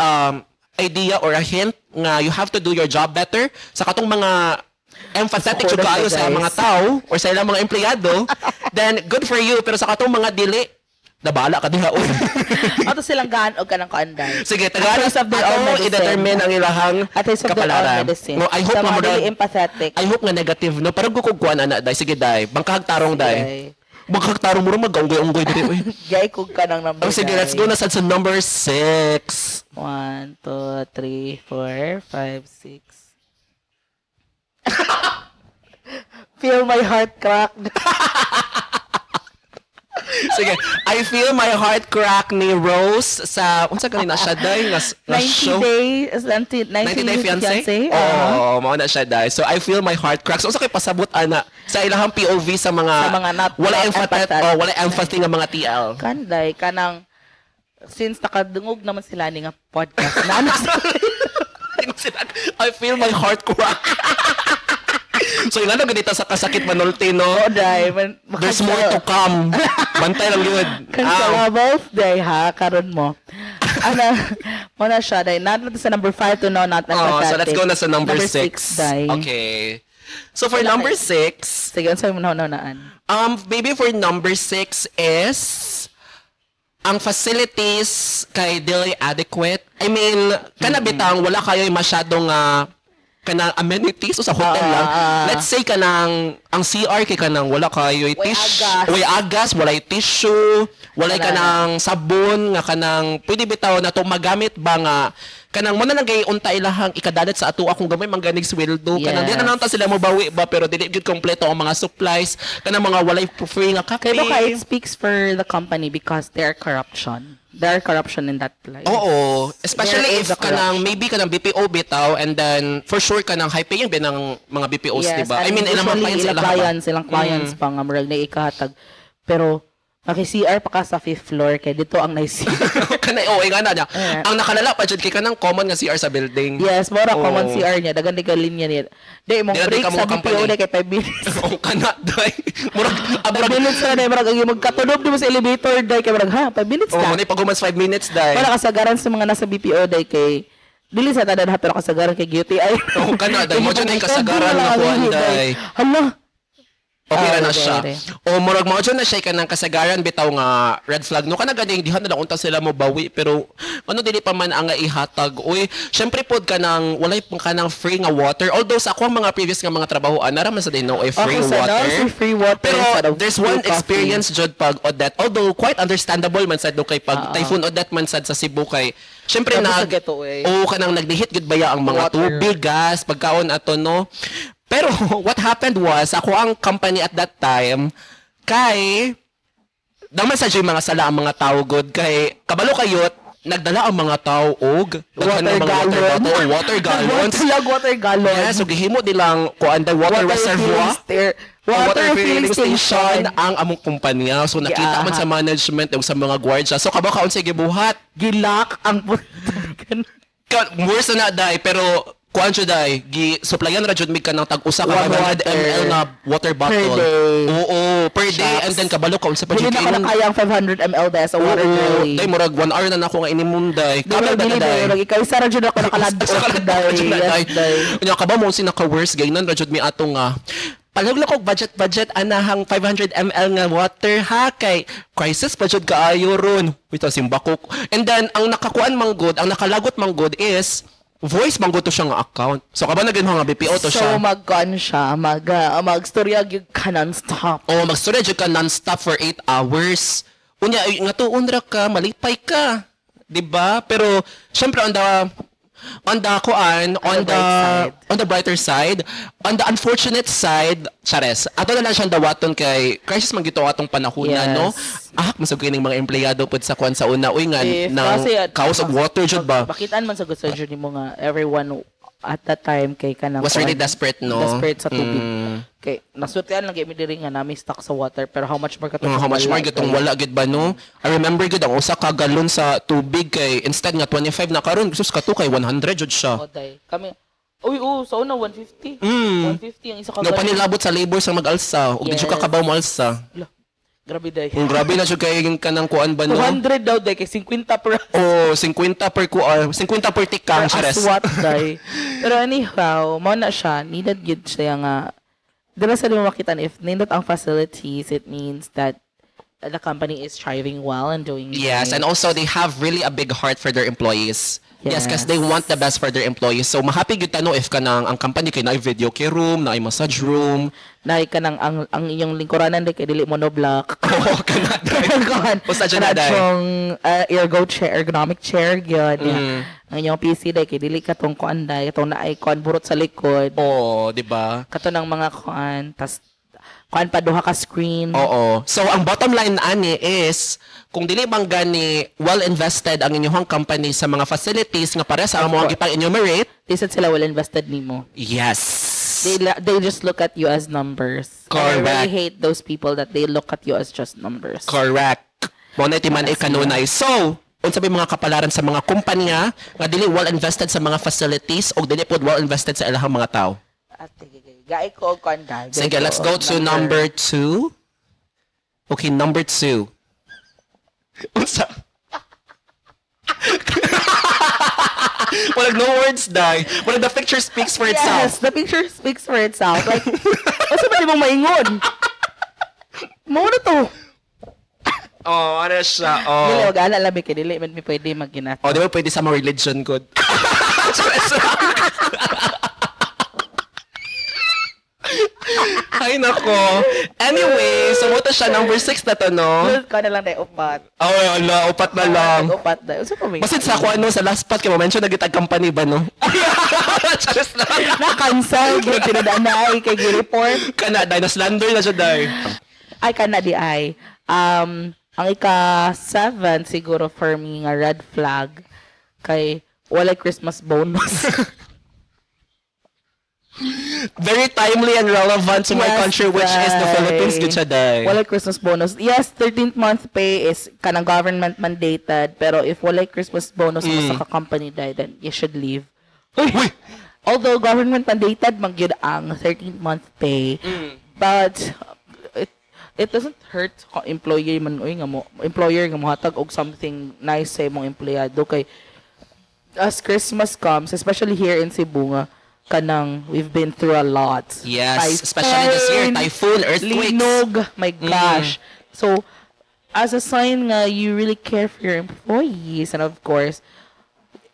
idea or a hint nga you have to do your job better sa katong mga empathetic jud Support kaayo us, sa guys. mga tao or sa ilang mga empleyado, then good for you. Pero sa katong mga dili, nabala ka diha, oy. Ato silang gaan og kanang kuanday. Sige, tagaan A taste of their ato own medicine. i-determine ang ilahang A taste of their own kapalaran. medicine. No, I hope Sa nga mga murag- dili empathetic. I hope nga negative, no? Parang gukog kuan ana, day. Sige, day. Bangkahag tarong, day. Day. Bangkahag tarong mo mag-unggoy-unggoy diri, oy. Gay kog kanang number. Oh, sige, let's go na sad sa number 6. 1, 2, 3, 4, 5, 6. Feel my heart crack. Sige, I Feel My Heart Crack ni Rose sa unsa kanina siya, day, nga 90 show? days, 90, 90 Day Fiancé? Fiancé? Oo, oh, mao na siya, day. So I Feel My Heart Crack. So unsa kay pasabot ana sa ilahang POV sa mga Sa mga wala not empathy, empathetic. oh, wala empathy nga mga TL. Kanday, kanang, since nakadungog naman sila ni nga podcast, na ano I feel my heart crack. So yung ano ganito sa kasakit manulti, no? Oh, day, man, There's more to come. Bantay lang yun. Ow. Cancelables day ha, karon mo. Ana, mo na siya day. Not sa number 5 to no, not Oh, so let's go na sa number Number 6. 6, day. Okay. So for number 6, Sige, unsa mo na naan? Maybe for number 6 is ang facilities kay dili adequate. I mean, kana bitang wala kayo masyadong kanang amenities o sa hotel lang. Let's say kanang ang CR kay kanang wala kayo Way tissue, agas. way agas, walay tissue, walay Wala. kanang sabon nga kanang pwede bitaw na to magamit ba nga kanang mo na lang kay unta ilahang ikadalit sa ato akong gamay mangganig sweldo kanang di na lang ta sila mobawi ba, pero dili gyud kompleto ang mga supplies, kanang mga walay free nga kape. Kay baka it speaks for the company because there are corruption. There are corruption in that place. Oo, especially There if is a kanang corruption. maybe kanang BPO bitaw and then for sure kanang high paying ba ng mga BPOs, Yes, di ba? I and mean, ilang mga usually clients ilang ilang ba? clients, ilang clients pa nga murag na ikahatag. Pero maki-CR pa ka sa fifth floor kay dito ang nice. Kanay, oo, nga na niya. Eh. Ang nakalala pa jud kay kanang common nga CR sa building. Yes, mora Oo. common CR niya. Dagan di ka linya niya. Di mong Di na di break ka sa mo BPO company. na kay 5 minutes. Oo, kana day. Murag 5 abrag. minutes na na, murag ang magkatunog di mo sa elevator day kay murag ha, 5 minutes Oh, na. na pag 5 minutes day. Wala kasagaran sa mga nasa BPO day kay dili sa tanan ha, pero kasagaran kay UTI. Oo, kana, day. Mo dyan ay kasagaran Wala nga kuwan, kami, day. Hala. Okay ra Ah, na siya. okay. O murag mao jud na siya kanang kasagaran bitaw nga red flag no, kana ganing diha na lang unta sila mo bawi, pero ano dili pa man ang nga ihatag. Uy, syempre pod kanang walay pang kanang free nga water. Although sa akong mga previous nga mga trabaho ana ra man sa dinno ay free Okay, sa water. no, free water Pero instead of there's free one coffee. experience jud pag Odette. Although quite understandable man sad no kay pag Typhoon Odette man sad sa Cebu kay syempre Tapos na sa ghetto, eh. Oo, kanang naglihit gud baya ang mga Water. tubig, gas, pagkaon ato no. Pero what happened was ako ang company at that time kay daman sa yung mga sala ang mga tao god kay kabalo kayot nagdala ang mga tao og daghan Water ng mga water gallon. bottle, water gallons. Water, water gallon. Yes, so gihimo nilang kuan day water reservoir. Water filling station. Ang among kumpanya. So nakita Yeah. man sa management ug sa mga gwardiya. So kabaw kaon sa gibuhat. Gilak ang Worse na na day, pero kuan siya day, gi supplyan ra jud mig kanang tag usa ka One 500 water. ml nga water bottle. Per day. Oo, per day Shucks. and then kabalo ka unsa pa Dili jud na ko kay nakaya ang 500 ml dahil sa water Oo, jelly. day murag 1 hour na nako nga inimum day. Di Kamel ba ba na dili day? day? Ikaw isa ra jud ako nakaladot day. Day. Yes, day. Unya ka ba mo si naka worst gaynon ra jud mi atong nga palug lang kog budget budget anahang 500 ml nga water ha kay crisis pa jud kaayo ron. Wait, simba ko. And then ang nakakuan man gud, ang nakalagot man gud is voice man gud to siya nga account. So kaba na nga BPO to So siya. mag-kuan siya, magstorya gyud ka non-stop. O magstorya jud ka non-stop for 8 hours. Unya ay, nga tuon ra ka, malipay ka. 'Di ba? Pero syempre on the kuan, on the the bright side. on the brighter side, on the unfortunate side, chares. Ato na lang siyang dawaton kay crisis man gito atong panahon na, Yes. no. Ah, masug kining mga empleyado pud sa kuan sa una uy nga If, nang kasi, kaos og water jud ba. Makitaan man sa good surgery mo nga everyone at that time kay kanang Was really kuan, desperate, no? Desperate sa tubig. Kay naswertehan lang gyud mi diri nga nami stock sa water, pero how much more katong How much more wala, gitong kay- wala gid ba, no? I remember gid ang usa ka galon sa tubig kay instead nga 25 na karon, sus, kato kay 100 jud siya. Oh, day. Kami. Uy, oh, sa una 150. 150 ang isa ka No, galon. panilabot sa labor sa mag-alsa ug di jud ka kabaw mo alsa. Ala, grabe day. Kung grabe na jud kay yung kanang kuan ba, no? 200 daw day kay 50 per Oh, 50 per kuan, 50 per tikang, per chares. aswat day. Pero anyhow, mao na siya, needed gyud siya nga dira sa mo makita na if nindot ang facilities, it means that the company is thriving well and doing Yes, great. and also they have really a big heart for their employees. Yes, because they want the best for their employees. So mahappy gyud ta, no, if kanang ang company kay naay video kay room, naay massage room. Nay kanang ang inyong lingkuranan day kay dili monoblock. Oo, kana day. Kuan. Usa dyan na, Kana day. siyang, ergo chair, ergonomic chair gyud. Ang inyong PC day kay dili katong kuan day, katong naay kuan burot sa likod. Oo, di ba? Kato ng mga kuan, tas kuan pa duha ka screen. Oo. So ang bottom line ani is kung dili bang gani well invested ang inyong company sa mga facilities nga para sa among gipang enumerate, Di sad sila well invested nimo. Yes. They just look at you as numbers. And I really Correct. hate those people that they look at you as just numbers. Correct. Mao na timan kanunay. So, unsa bay mga kapalaran sa mga kumpanya nga dili well invested sa mga facilities o dili pod well invested sa ilahang mga tao? Ate, gigay. Gaay ko og kuan day. Sige, let's go to number 2. Okay, number 2. Unsa? Walang no words, day. Walang, the picture speaks for itself. Yes, the picture speaks for itself. Like, unsa ba mong maingon? Mao na to. Oh, ano siya? Oh. Dili og ana labi kay dili man mi pwede magginat. Oh, di ba pwede sa mga religion good? Stress lang. Ay, nako. Anyway, so mao to siya, number 6 na to, no? Ka na lang day upat. Oh, ala, upat na lang. Upat day. Unsa pa may? Basin sa ako, ano, sa last part, kaya mention na gitag company ba, no? Charis lang. Na-cancel gyud tinadaan na ay kay gi-report. Kana, day, na-slander na siya, day. Ay kana di ay. Ang ika 7 siguro for me nga red flag kay walay Christmas bonus. Very timely and relevant to my Yes, country, which is the day. Philippines, good siya, day. Walay Christmas bonus. Yes, 13th month pay is kanang government mandated, pero if walay Christmas bonus mo sa ka-company day, then you should leave. Uy! Although government mandated man gyud ang 13th month pay, but it doesn't hurt kung employer man uy nga mo employer nga mohatag og something nice sa imong empleyado kay as Christmas comes, especially here in Cebu nga kanang we've been through a lot. Yes, especially this year, typhoon, earthquakes. Linog, my gosh. So, as a sign nga you really care for your employees and of course,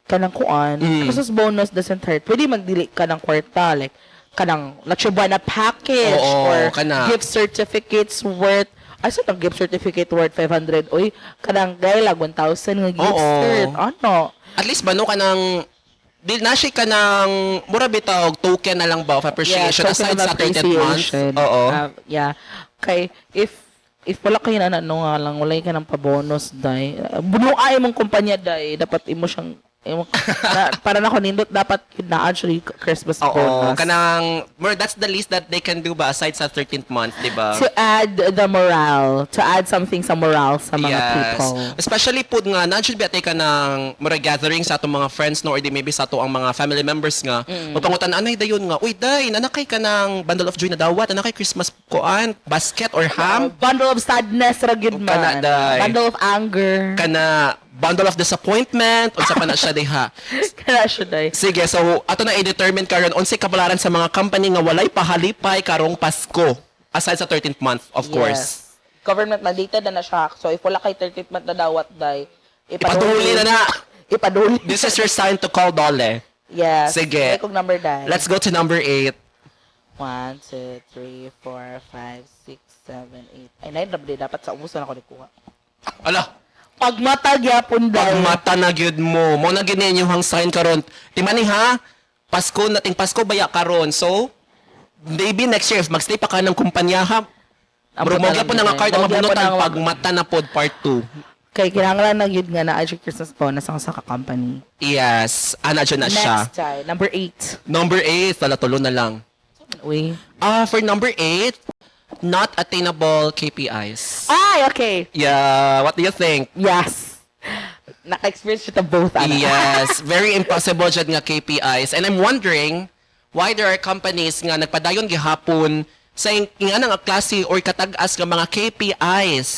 kanang kuan, Christmas bonus doesn't hurt. Pwede magdili ka ng kwarta, like, kanang Noche Buena package Oo, or kana. gift certificates worth, ay sa gift certificate worth 500, uy, kanang gay lag 1,000 nga gift Oo. cert, ano? At least ba no ka ng di na siya ka ng mura bitaw og token na lang ba of appreciation token aside of sa 13th month. appreciation. Oo. Yeah. Kay if wala kayo na ano nga lang, wala ka ng pa-bonus day. Bunuay mong kumpanya day, dapat imo siyang imo, na, para na ko nindot dapat yun na actually Christmas Oo, bonus. kanang more that's the least that they can do ba aside sa 13th month, di ba? To add the morale, to add something sa morale sa mga people. Especially pud nga na should be atay ka ng mura gathering sa atong mga friends, no, or di maybe sa ato ang mga family members nga. Magpangutan anay dayon nga, uy day, nanakay ka ng bundle of joy na dawat, nanakay Christmas kuan, basket or ham, Bundle of sadness ra gyud Kana, man. day. Bundle of anger. Kana bundle of disappointment, unsa pa na siya diha. Kana siya day. Sige, so ato na i-determine karon unsay kapalaran sa mga company nga walay pahalipay karong Pasko aside sa 13th month, of course. Yes. Government mandated na na siya. So if wala kay 13th month na dawat day, Ipaduli na na. Ipaduli. This is your sign to call DOLE. Yes. Sige. May kong number day. Let's go to number 8. 1, 2, 3, 4, 5, 6, 7, 8. Ay, 9 na ba di? Dapat sa umusan ako nikuha. Ala, Pagmata gyapon day. pagmata na gyud mo. Mo na gyud ninyo ang sign karon. Timani ha, Pasko nating Pasko baya karon. So, maybe next year if magstay pa ka ng kumpanya ha. Ang Murag mo buta gyapon lang na nga gyud card eh. ang Mo gyapon mabunutan ang- pagmata na pod part 2. Kay kinahanglan na gyud nga naa jud Christmas bonus ang sa ka-company. Yes, ana jud na siya. Next time, number 8. Number 8, tala tulo na lang. Uy. Ah, for number 8, not attainable KPIs. Ay, okay. Yeah, what do you think? Yes. Naka-experience siya both, ana. Yes, very impossible jud nga KPIs. And I'm wondering why there are companies nga nagpadayon gihapon sa nga nga klase or katag-as nga mga KPIs.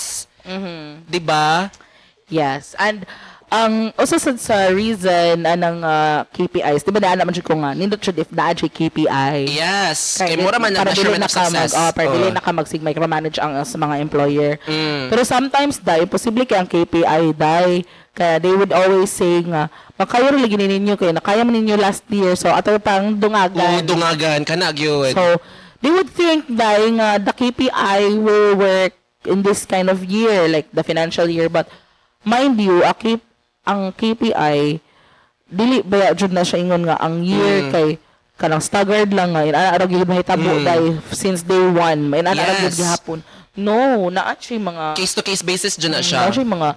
'Di ba? Yes. And ang usa sad sa reason anang KPIs, di ba naa naman jud ko nga nindot jud if naa jud KPI. Yes. Kay mura man ang para dili measurement na of ka success. oh, para dili Oh. na ka magsig micromanage ang sa mga employer. Pero sometimes dai posible kay ang KPI dai kaya they would always say nga makaya ra lagi ninyo kay nakaya man ninyo last year, so ato pang dungagan. Oo, dungagan kana gyud. So they would think dai nga the KPI will work in this kind of year, like the financial year, but mind you, ang KPI dili ba jud na siya ingon nga ang year kay kanang staggered lang nga inana ra gyud mahitabo dai since day one, may inana ra gyud gihapon. No, naa siya mga Case to case basis jud na siya. naa siya mga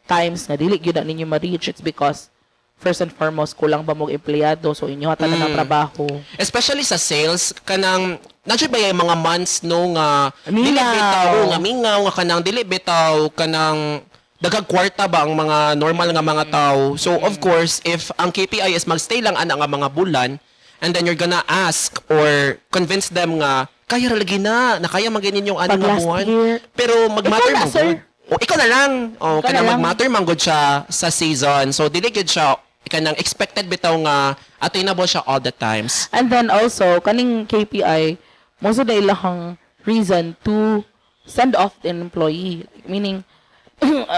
times nga dili gyud na ninyo ma-reach. It's because first and foremost kulang ba mo empleyado, so inyo hatagan ng trabaho. Especially sa sales, kanang naa ba yung mga months, no, nga dili Mingaw. bitaw nga mingaw nga kanang dili bitaw kanang daghang kwarta ba ang mga normal nga mga tao. So of course, if ang KPI is magstay lang ana nga mga bulan and then you're gonna ask or convince them nga kaya ra lagi na, nakaya man ganyan yung ano Pag nga last buwan. year, Pero magmatter ikaw na, man sir. gud. O ikaw na lang. O Ikaw na kanang lang. magmatter man gud siya sa season. So dili gud siya kanang expected bitaw nga attainable siya all the times. And then also, kaning KPI, most of the ilahang reason to send off the employee. Meaning,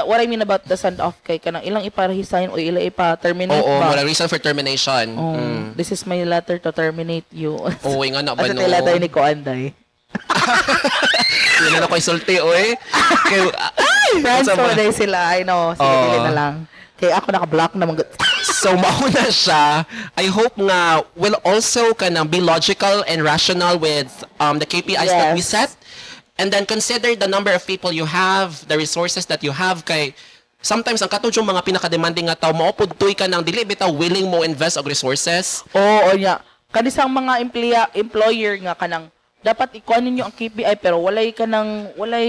what I mean about the send off kay kanang ilang ipa-resign o ilang ipa-terminate Oo, ba? wala reason for termination. Oh, "This is my letter to terminate you." Oo, nga na ba, Asa no? tayo letter ni Koanday? Yun na ko isulti, oy. Kay, ay! Friends Unsa ko ba? na sila. I know. Sige, Oo. dili na lang. Kay ako naka-block na mga. So, mauna siya. I hope nga will also kanang be logical and rational with the KPIs that we set. And then consider the number of people you have, the resources that you have. Kay sometimes ang katong yung mga pinaka-demanding nga tao, mao pud tuy ka nang dili bitaw willing mo invest og resources. Oo, nya. Kanisang mga employer nga kanang dapat ikuan ninyo ang KPI pero walay kanang walay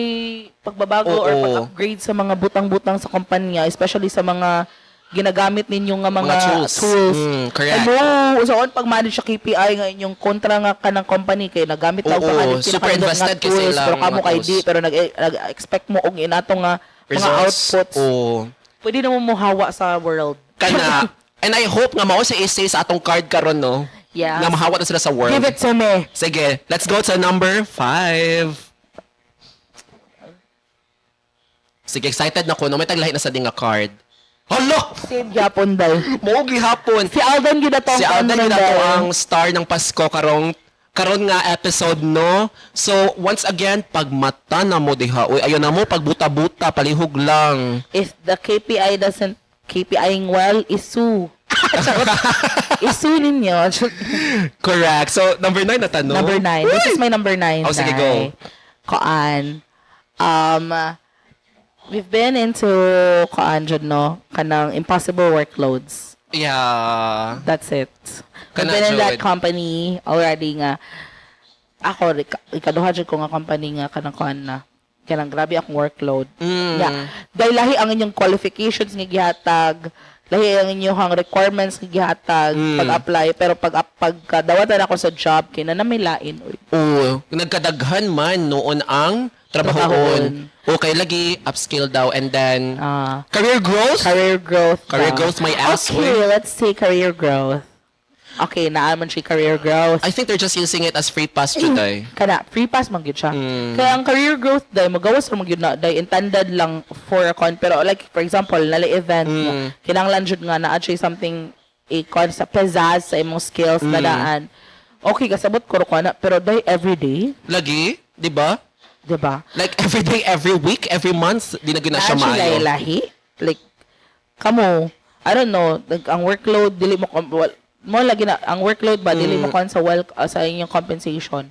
pagbabago or pag-upgrade sa mga butang-butang sa kumpanya, especially sa mga ginagamit ninyo nga mga Mga tools. tools. Correct. Ano, so on pag-manage sa KPI nga inyong kontra nga kanang company kay nagamit tao Oo, pa kanang super pinakanindot nga invested kasi tools, ilang pero kamo mga kay tools. di pero nag-expect mo og inato nga mga Results. outputs. Oo. Pwede na mo mohawa sa world. Kana. And I hope nga mao sa essay sa atong card karon, no? Yes. Nga mahawa na sila sa world. Give it to me. Sige, let's go to number 5. Sige, excited na ko. No, may taglahi na sa dinga card. Hala! Same gyapon dai. Mao gihapon. Si Alden gyud ato ang Si Alden ano yun ato day. ang star ng Pasko karong karon nga episode, no. So, once again, pagmata na mo diha. Uy, ayo na mo pagbuta-buta, palihog lang. If the KPI doesn't KPIing well, isu. Charot. Isu ninyo. Correct. So, number 9 na tanong. Number 9. This is my number 9. Oh, sige, go. Koan. We've been into koan jud, no? Kanang impossible workloads. That's it. We've Kana, been in that jud. company already nga. Ako, ikaduha jud ko nga company nga kanang koan na. Kanang grabe akong workload. Yeah. Dahil lahi ang inyong qualifications nga gihatag, lahi ang inyong requirements nga gihatag pag-apply, pero pag pagkadawatan ako sa job kay na may lain uy. Oo, nagkadaghan man noon ang trabahoon. Okay, lagi upskill daw and then Ah, career growth. Career growth Career daw. growth my ass, Okay, uy. let's say career growth. Okay, naa man siya career growth. I think they're just using it as free pass today. Kana free pass man gyud siya. Kaya ang career growth day magawas ra man gyud na day, intended lang for a con, pero like for example nala event nga kinahanglan jud nga naa siya something a con sa pizzazz sa imong skills na daan. Okay, kasabot ko ro ko na, pero day every day, Lagi, di ba? di ba? Like every day, every week, every month, di na gyud na siya Naa siya maayo. lahi. Like kamo, I don't know, like, ang workload dili mo well, mo lagi na ang workload ba dili mo kon sa well sa inyong compensation.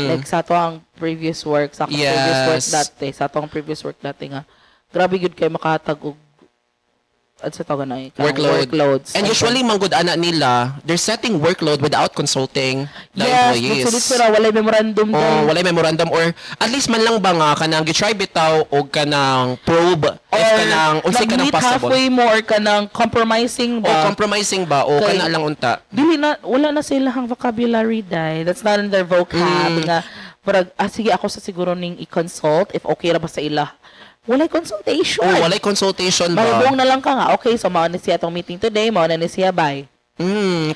Like sa ato ang previous work, sa akong previous work dati, sa ato ang previous work dati nga Grabe gyud kay makahatag og at sa tawag na eh, kanang Workload. Workloads. And usually, manggod ana nila, they're setting workload without consulting the yes, employees. Yes, sila walay memorandum Oh, dai. walay memorandum or at least man lang ba nga kanang gi-try bitaw og kanang probe if Or kanang unsay kanang nag-meet possible. halfway mo or kanang compromising O ba. compromising ba o Kay- kana lang unta. Dili na, wala na sila ang vocabulary dai. That's not in their vocab nga parang, ah, sige, ako sa siguro ning i-consult if okay ra ba sa ila. Walay consultation. Oh, walay consultation ba? Marubong na lang ka nga. Okay, so mao ni siya atong meeting today, mao na ni siya, bye.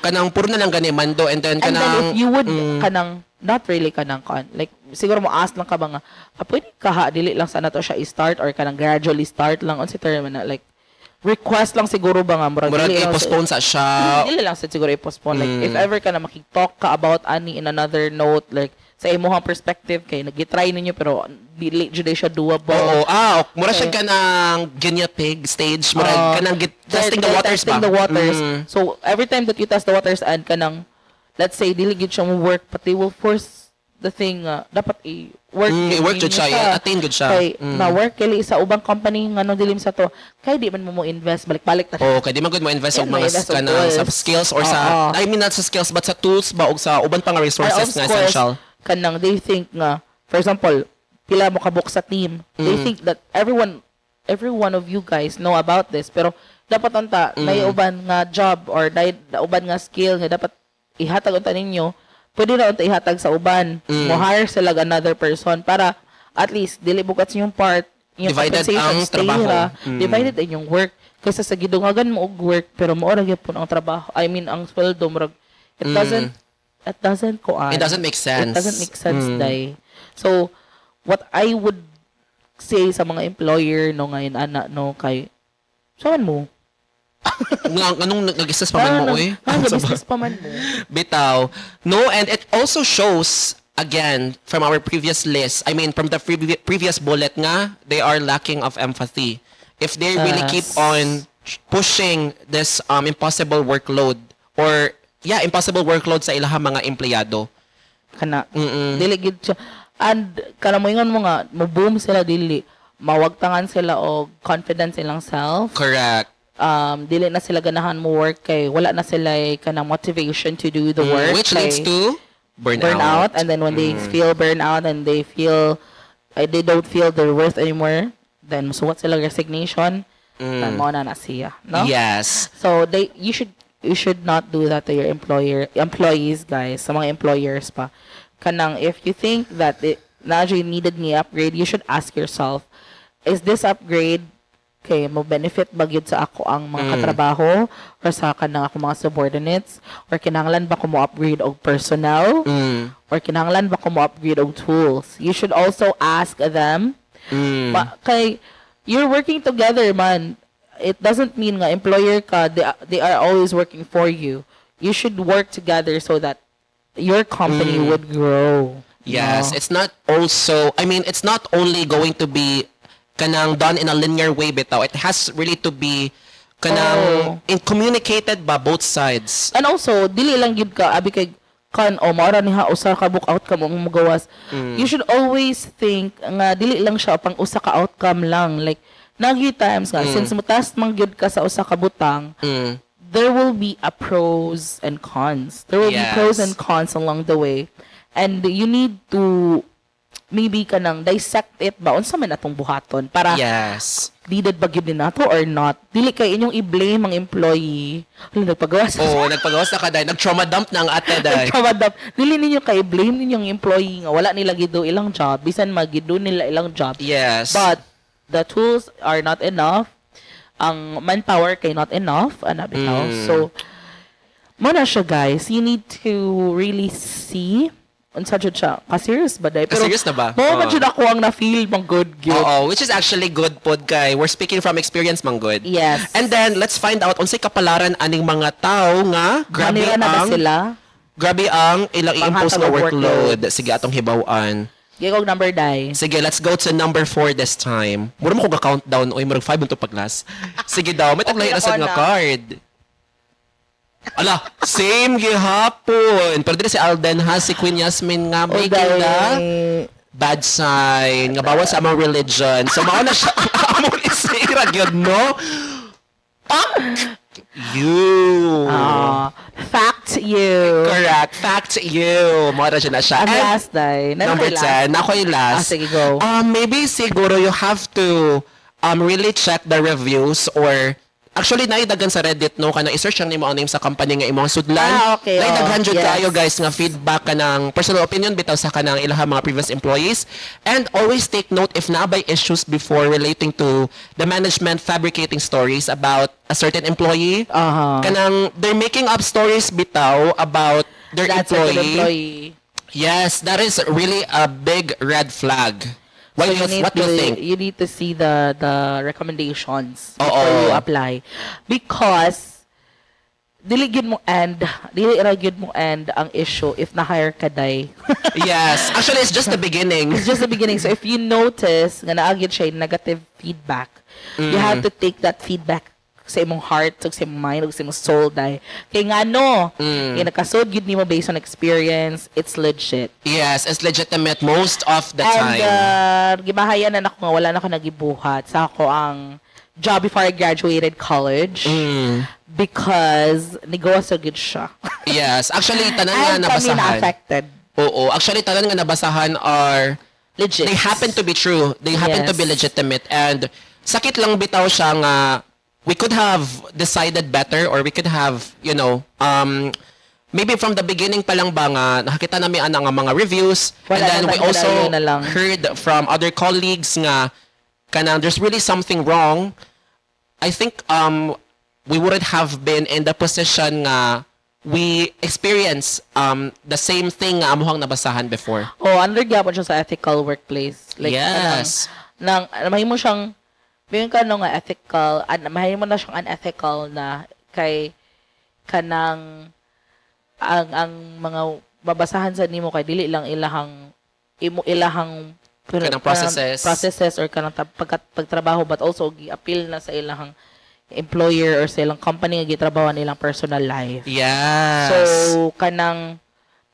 Kanang puro na lang gani mando and then And kanang then if you would kanang not really kanang kon, like siguro mo ask lang ka ba nga, ah, pwede ka ha, dili lang sana to siya i-start or kanang gradually start lang unsa term na, like request lang siguro ba nga murag murag dili lang i-postpone sa siya. Dili lang sa siguro i-postpone, like if ever ka na makig-talk ka about ani in another note, like sa imuhang perspective kay nag-try ninyo pero dili jud siya doable. Oo, ah, ok. Mura siya kanang guinea pig stage, murag kanang testing the They're waters testing ba? the waters. Mm. So every time that you test the waters and kanang, let's say, dili gyud siya mo work, but they will force the thing, dapat i-work I-work gyud jud siya, ninyo. I-attain jud siya. Kay na work kili sa ubang company ngano dili sa to, kay di man mo mo invest, balik-balik ta. Oh, kay di man gud mo invest og Yan, mga mo-invest og kanang sa tools. skills or sa, Oo. I mean, not sa skills but sa tools ba og sa uban pa nga And resources of nga course, essential. kanang they think nga, for example, pila mo kabuk sa team, they think that everyone, every one of you guys know about this, pero dapat unta nay uban nga job or nay uban nga skill nga dapat ihatag unta ninyo, pwede na unta ihatag sa uban. Mo hire sila og another person para at least dili bukat sa inyong part inyong Divided compensation ang stay trabaho. ra. Divided inyong work kaysa sa gidungagan mo og work pero mao ra gyapon ang trabaho, I mean, ang sweldo, murag it doesn't kuan. It doesn't make sense. It doesn't make sense, day. So, what I would say sa mga employer no ngayon ana no kay saan mo? Nga anong nag-assess pa man mo oy? Ah, business pa man mo. Bitaw. No, and it also shows again from our previous list, I mean from the previous bullet nga, they are lacking of empathy. If they really keep on pushing this impossible workload or, yeah, impossible workload sa ilahang mga empleyado. Kana. Dili gid siya. And kana mo ingon mo nga mo boom sila, dili mawagtangan sila og confidence ilang self. Correct. Dili na sila ganahan mo work kay wala na sila kanang motivation to do the work. Which leads kay to burnout. Burnout, and then when they feel burnout and they feel they don't feel their worth anymore, then musuwat sila resignation mm. Mo na na siya, no? Yes. So they you should not do that to your employer employees, guys. Sa mga employers pa, kanang if you think that it na needed ni upgrade, you should ask yourself, is this upgrade kay mo benefit ba gyud sa ako ang mga katrabaho or sa kanang ako mga subordinates, or kinahanglan ba ko mo upgrade og personnel or kinahanglan ba ko mo upgrade og tools? You should also ask them. Kay you're working together man. It doesn't mean nga employer ka, they are always working for you. You should work together so that your company would grow. Yes, No? it's not also, I mean, it's not only going to be kanang done in a linear way bitaw. It has really to be kanang in communicated ba both sides. And also, dili lang gyud ka abi kay kan o maura ni ha usa ka book outcome ang magawas. You should always think nga dili lang siya pang usa ka outcome lang. Like nagi times nga since mo task man gyud ka sa usa ka butang, there will be a pros and cons. There will be pros and cons along the way. And you need to maybe kanang dissect it ba, unsa man atong buhaton para needed ba gyud ni nato or not. Dili kay inyong i-blame ang employee. Hala, nagpagawas. Oh, nagpagawas na ka dahil. Nag-trauma dump na ang ate dahil. Nagtrauma dump. Dili ninyo kay blame ninyong employee nga wala nila gido ilang job, bisan magido nila ilang job. But the tools are not enough. Ang manpower kay not enough, ana bitaw. So mo na siya, guys. You need to really see unsa jud siya. Ka-serious ba day? Pero Ka-serious na ba? Mo man Oo. jud ako ang na-feel mang good gyud. Oo, which is actually good pod kay we're speaking from experience man good. Yes. And then let's find out unsay kapalaran aning mga tao nga grabe Manira na ba ang sila? Grabe ang ilang i-impose Panghatag nga og workload. workload. Sige, atong hibaw-an. Gigog number day. Sige, let's go to number 4 this time. Mura mo ko ga-countdown. Oy, murag 5 to paglas. Sige daw, may taglay Okay na sad na nga ko na. card. Ala, same gihapon. Pero dili si Alden ha, si Queen Yasmin nga making the bad sign nga bawal sa among religion. So mao na siya among Dili ra gyud, no? Fuck you. Ah, fact you. Correct. Fact you. Mao ra na siya. Ang And last day. number 10. Ako yung last. Ah, sige, go. Maybe siguro you have to really check the reviews or actually naidaghan sa Reddit, no, kana i-search lang nimo ang name sa company nga imong sudlan. Ah, okay, oh. Naidaghan jud kayo, guys, nga feedback kanang personal opinion bitaw sa kanang ilahang mga previous employees, and always take note if naa bay issues before relating to the management fabricating stories about a certain employee. Kanang they're making up stories bitaw about their That's a good employee. employee. Yes, that is really a big red flag. What So do you, need what do you to, think? You need to see the recommendations Oo. before you apply. Because dili ra gyud mo end ang issue if na-hire ka day. Yes. Actually, it's just the beginning. It's just the beginning. So if you notice nga naa gyud siya negative feedback, you have to take that feedback sa imong heart, ug sa imong mind, ug sa imong soul day. Kay ngano, kay nakasud gyud nimo based on experience, it's legit. Yes, it's legitimate most of the And time. Gibahayan na nako nga wala na ako nagibuhat sa ako ang job before I graduated college because nigawa sa good siya. Yes. Actually, tanan nga And kami nabasahan. na-affected. Oo. Actually, tanan nga nabasahan are Legit. they happen to be true. They happen to be legitimate. And sakit lang bitaw siya nga we could have decided better or we could have, maybe from the beginning pa lang ba nga nakakita nami ana nga mga reviews Wala and then na we lang, also padayon na lang. heard from other colleagues nga kanang there's really something wrong. I think we wouldn't have been in the position nga we experience the same thing nga amuhang nabasahan before. Oh, under gyapon siya sa ethical workplace. Like, kanang, nang, mahimo siyang, bigyan ka no nga ethical, mahimo na siyang unethical na kay kanang ang mga babasahan sa nimo kay dili lang ilahang imo ilahang Kanang processes. Processes or kanang pagtrabaho, but also gi-appeal na sa ilahang employer or sa ilang company nga gitrabaho nilang personal life. So kanang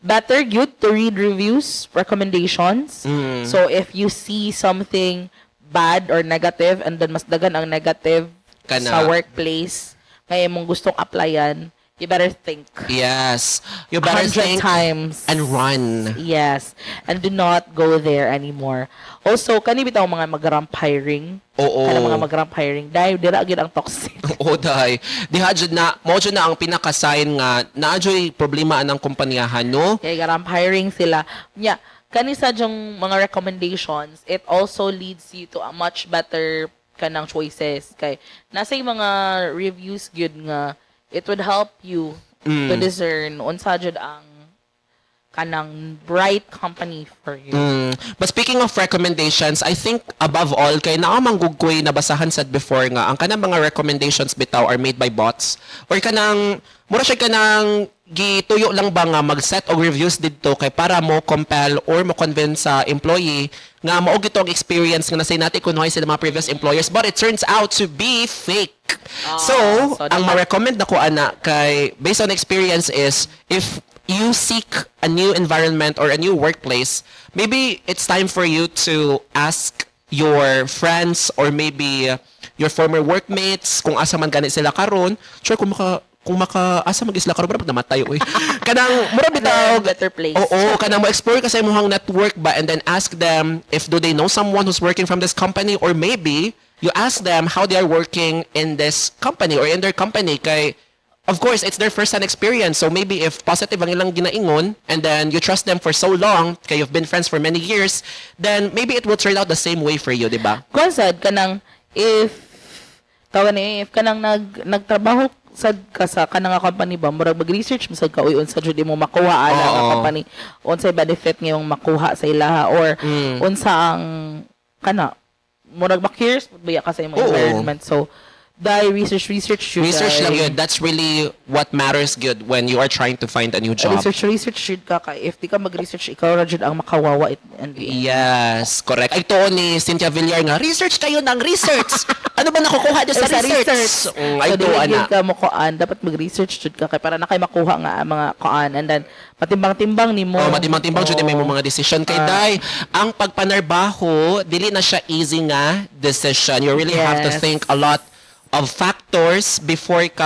better good to read reviews, recommendations. So if you see something bad or negative and then mas dagan ang negative Kana. sa workplace nga imong gustong applyan, you better think Yes. You better 100 think times and run. Yes. And do not go there anymore. Also, kani bitaw mga mag-ramp hiring. Oo. Kana mga mag-ramp hiring. Dahil dira gyud ang toxic. Oo, day. Diha jud na, mao jud na ang pinaka-sign nga naa juy problema anang kompanyahan, no? Kaya ramp hiring sila. Nya, kani sa dyong mga recommendations, it also leads you to a much better kanang choices. Kay nasa yung mga reviews gyud nga it would help you to discern unsa jud ang kanang bright company for you. But speaking of recommendations, I think above all, kay naa man gud ko'y nabasahan sad before nga, ang kanang mga recommendations bitaw are made by bots. Or kanang, mura siya kanang gituyo lang ba nga mag-set og reviews didto kay para mo compel or mo convince sa employee nga mao gito ang experience nga nasay natin kunoy sila mga previous employers, but it turns out to be fake. So, So ang dapat- ma-recommend nako ana kay based on experience is if you seek a new environment or a new workplace, maybe it's time for you to ask your friends or maybe your former workmates kung asa man gani sila karon. Sure, kung maka asa man sila karon, murag namatay oy. Kanang mura bitaw Better place. Oo, kanang mo explore ka sa imong network ba and then ask them if do they know someone who's working from this company, or maybe you ask them how they are working in this company or in their company, kay of course it's their first hand experience. So maybe if positive ang ilang ginaingon and then you trust them for so long kay you've been friends for many years, then maybe it will turn out the same way for you, di ba? Kung sad kanang if tawag ni if kanang nagtrabaho sad ka sa kanang nga company ba, murag mag-research mo sad ka, uy, unsa jud imo makuha ana nga company, unsay benefit ngayong makuha sa ilaha or unsa ang kana, murag ma-curious pud ba ka sa imong environment. So Dai, research, research jud, Research dai. Lang jud. That's really what matters gud when you are trying to find a new job. Research, research jud ka kay if di ka mag-research, ikaw ra jud ang makawawa in the end. Yes, correct. Ay, tuo ni Cynthia Villar nga, "Research kayo ng research. Ano ba nakukuha niyo sa Sa research?" research. Ay, So, tuo dili ana. Gyud ka mo kuan, dapat mag-research jud ka kay para na kay makuha nga ang mga kuan and then matimbang-timbang nimo. Oh, matimbang-timbang jud may mga decision kay Ah. dai ang pagpanarbaho dili na siya easy nga decision. You really have to think a lot of factors before Sulod.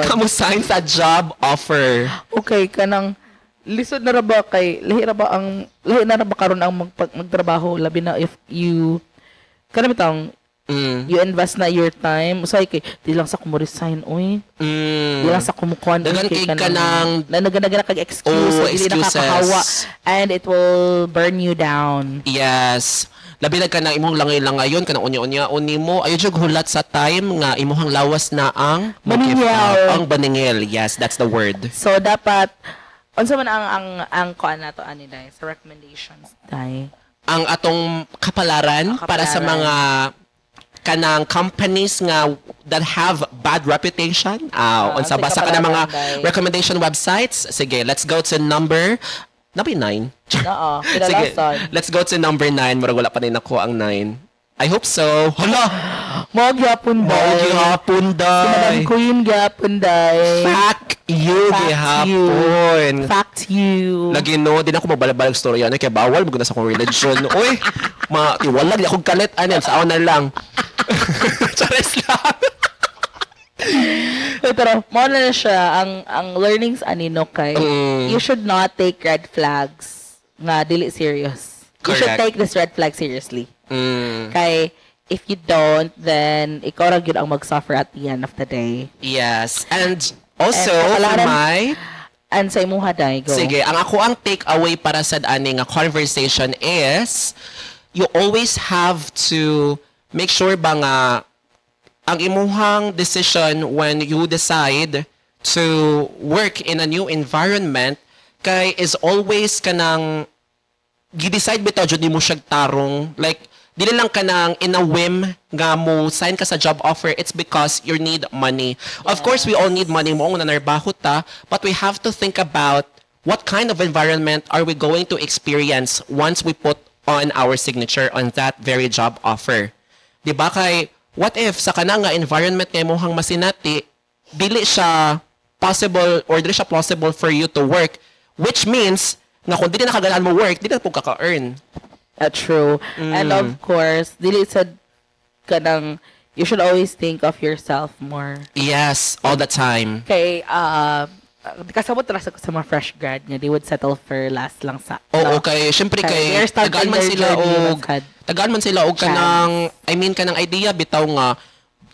ka mo sign sa job offer. Okay, kanang lisod na ra ba kay lahi ra ba ang lahi na ra ba karon ang magtrabaho, labi na if you kanang bitang you invest na your time usay kay di lang sa ko mo resign oy, di lang sa kumukuan. Daghan kay kanang- na naganaga kag excuse, Oh, so dili excuses. nakakahawa and it will burn you down. Yes. Labi na ka ng imong langay-langayon, kanang unya-unya nimo, ayo jud hulat sa time nga imong lawas na ang Baningil. mag-give up. Ang baningil. Yes, that's the word. So dapat unsa man ang kuan nato ani dai sa recommendations dai? Ang atong kapalaran, Ang para sa kapalaran. mga kanang companies nga that have bad reputation. Ah, Ah, unsa sa ba sa kanang mga kapalaran, day. recommendation websites? Sige, let's go to number 9. Oo, Sige, kinalasan. let's go to number 9. Murag wala pa rin ako ang 9. I hope so. Hala! Mao gyapon Mao dai. gihapon Si Madam day. Queen gyapon dai. Fuck you Fact gihapon. Fact you. Lagi no, di na ako magbalabal story ano kaya bawal mo na sa akong religion. Uy, ma tiwalag di akong kalit ano sa na lang. Charis lang. Uy, pero mao na siya ang learnings ani no kay you should not take red flags nga dili serious. You should Correct. take this red flag seriously. Kay if you don't, then ikaw ra gyud ang mag-suffer at the end of the day. Yes. And also, And for my And sa imuha dai go. Sige, ang ako ang take away para sa ani nga conversation is you always have to make sure ba nga ang imuhang decision when you decide to work in a new environment kay is always kanang gi-decide bitaw jud nimo siyag tarong, like dili lang kanang in a whim nga mo sign ka sa job offer. It's because you need money. Of course, we all need money mo nga nanarbaho ta, but we have to think about what kind of environment are we going to experience once we put on our signature on that very job offer, di ba? Kay what if sa kanang nga environment nga imong masinati dili siya possible or dili siya plausible for you to work, which means nga kung dili na kaganaan mo work, dili na pud ka ka-earn. True. And of course, dili sad kanang you should always think of yourself more. Yes, all the time. Kay kasabot ra sa mga fresh grad nga they would settle for last lang sa Oo, no? kay syempre Kay kay they're starting tagaan man their sila journey, og mas had tagaan man sila og chance. Kanang I mean kanang idea bitaw nga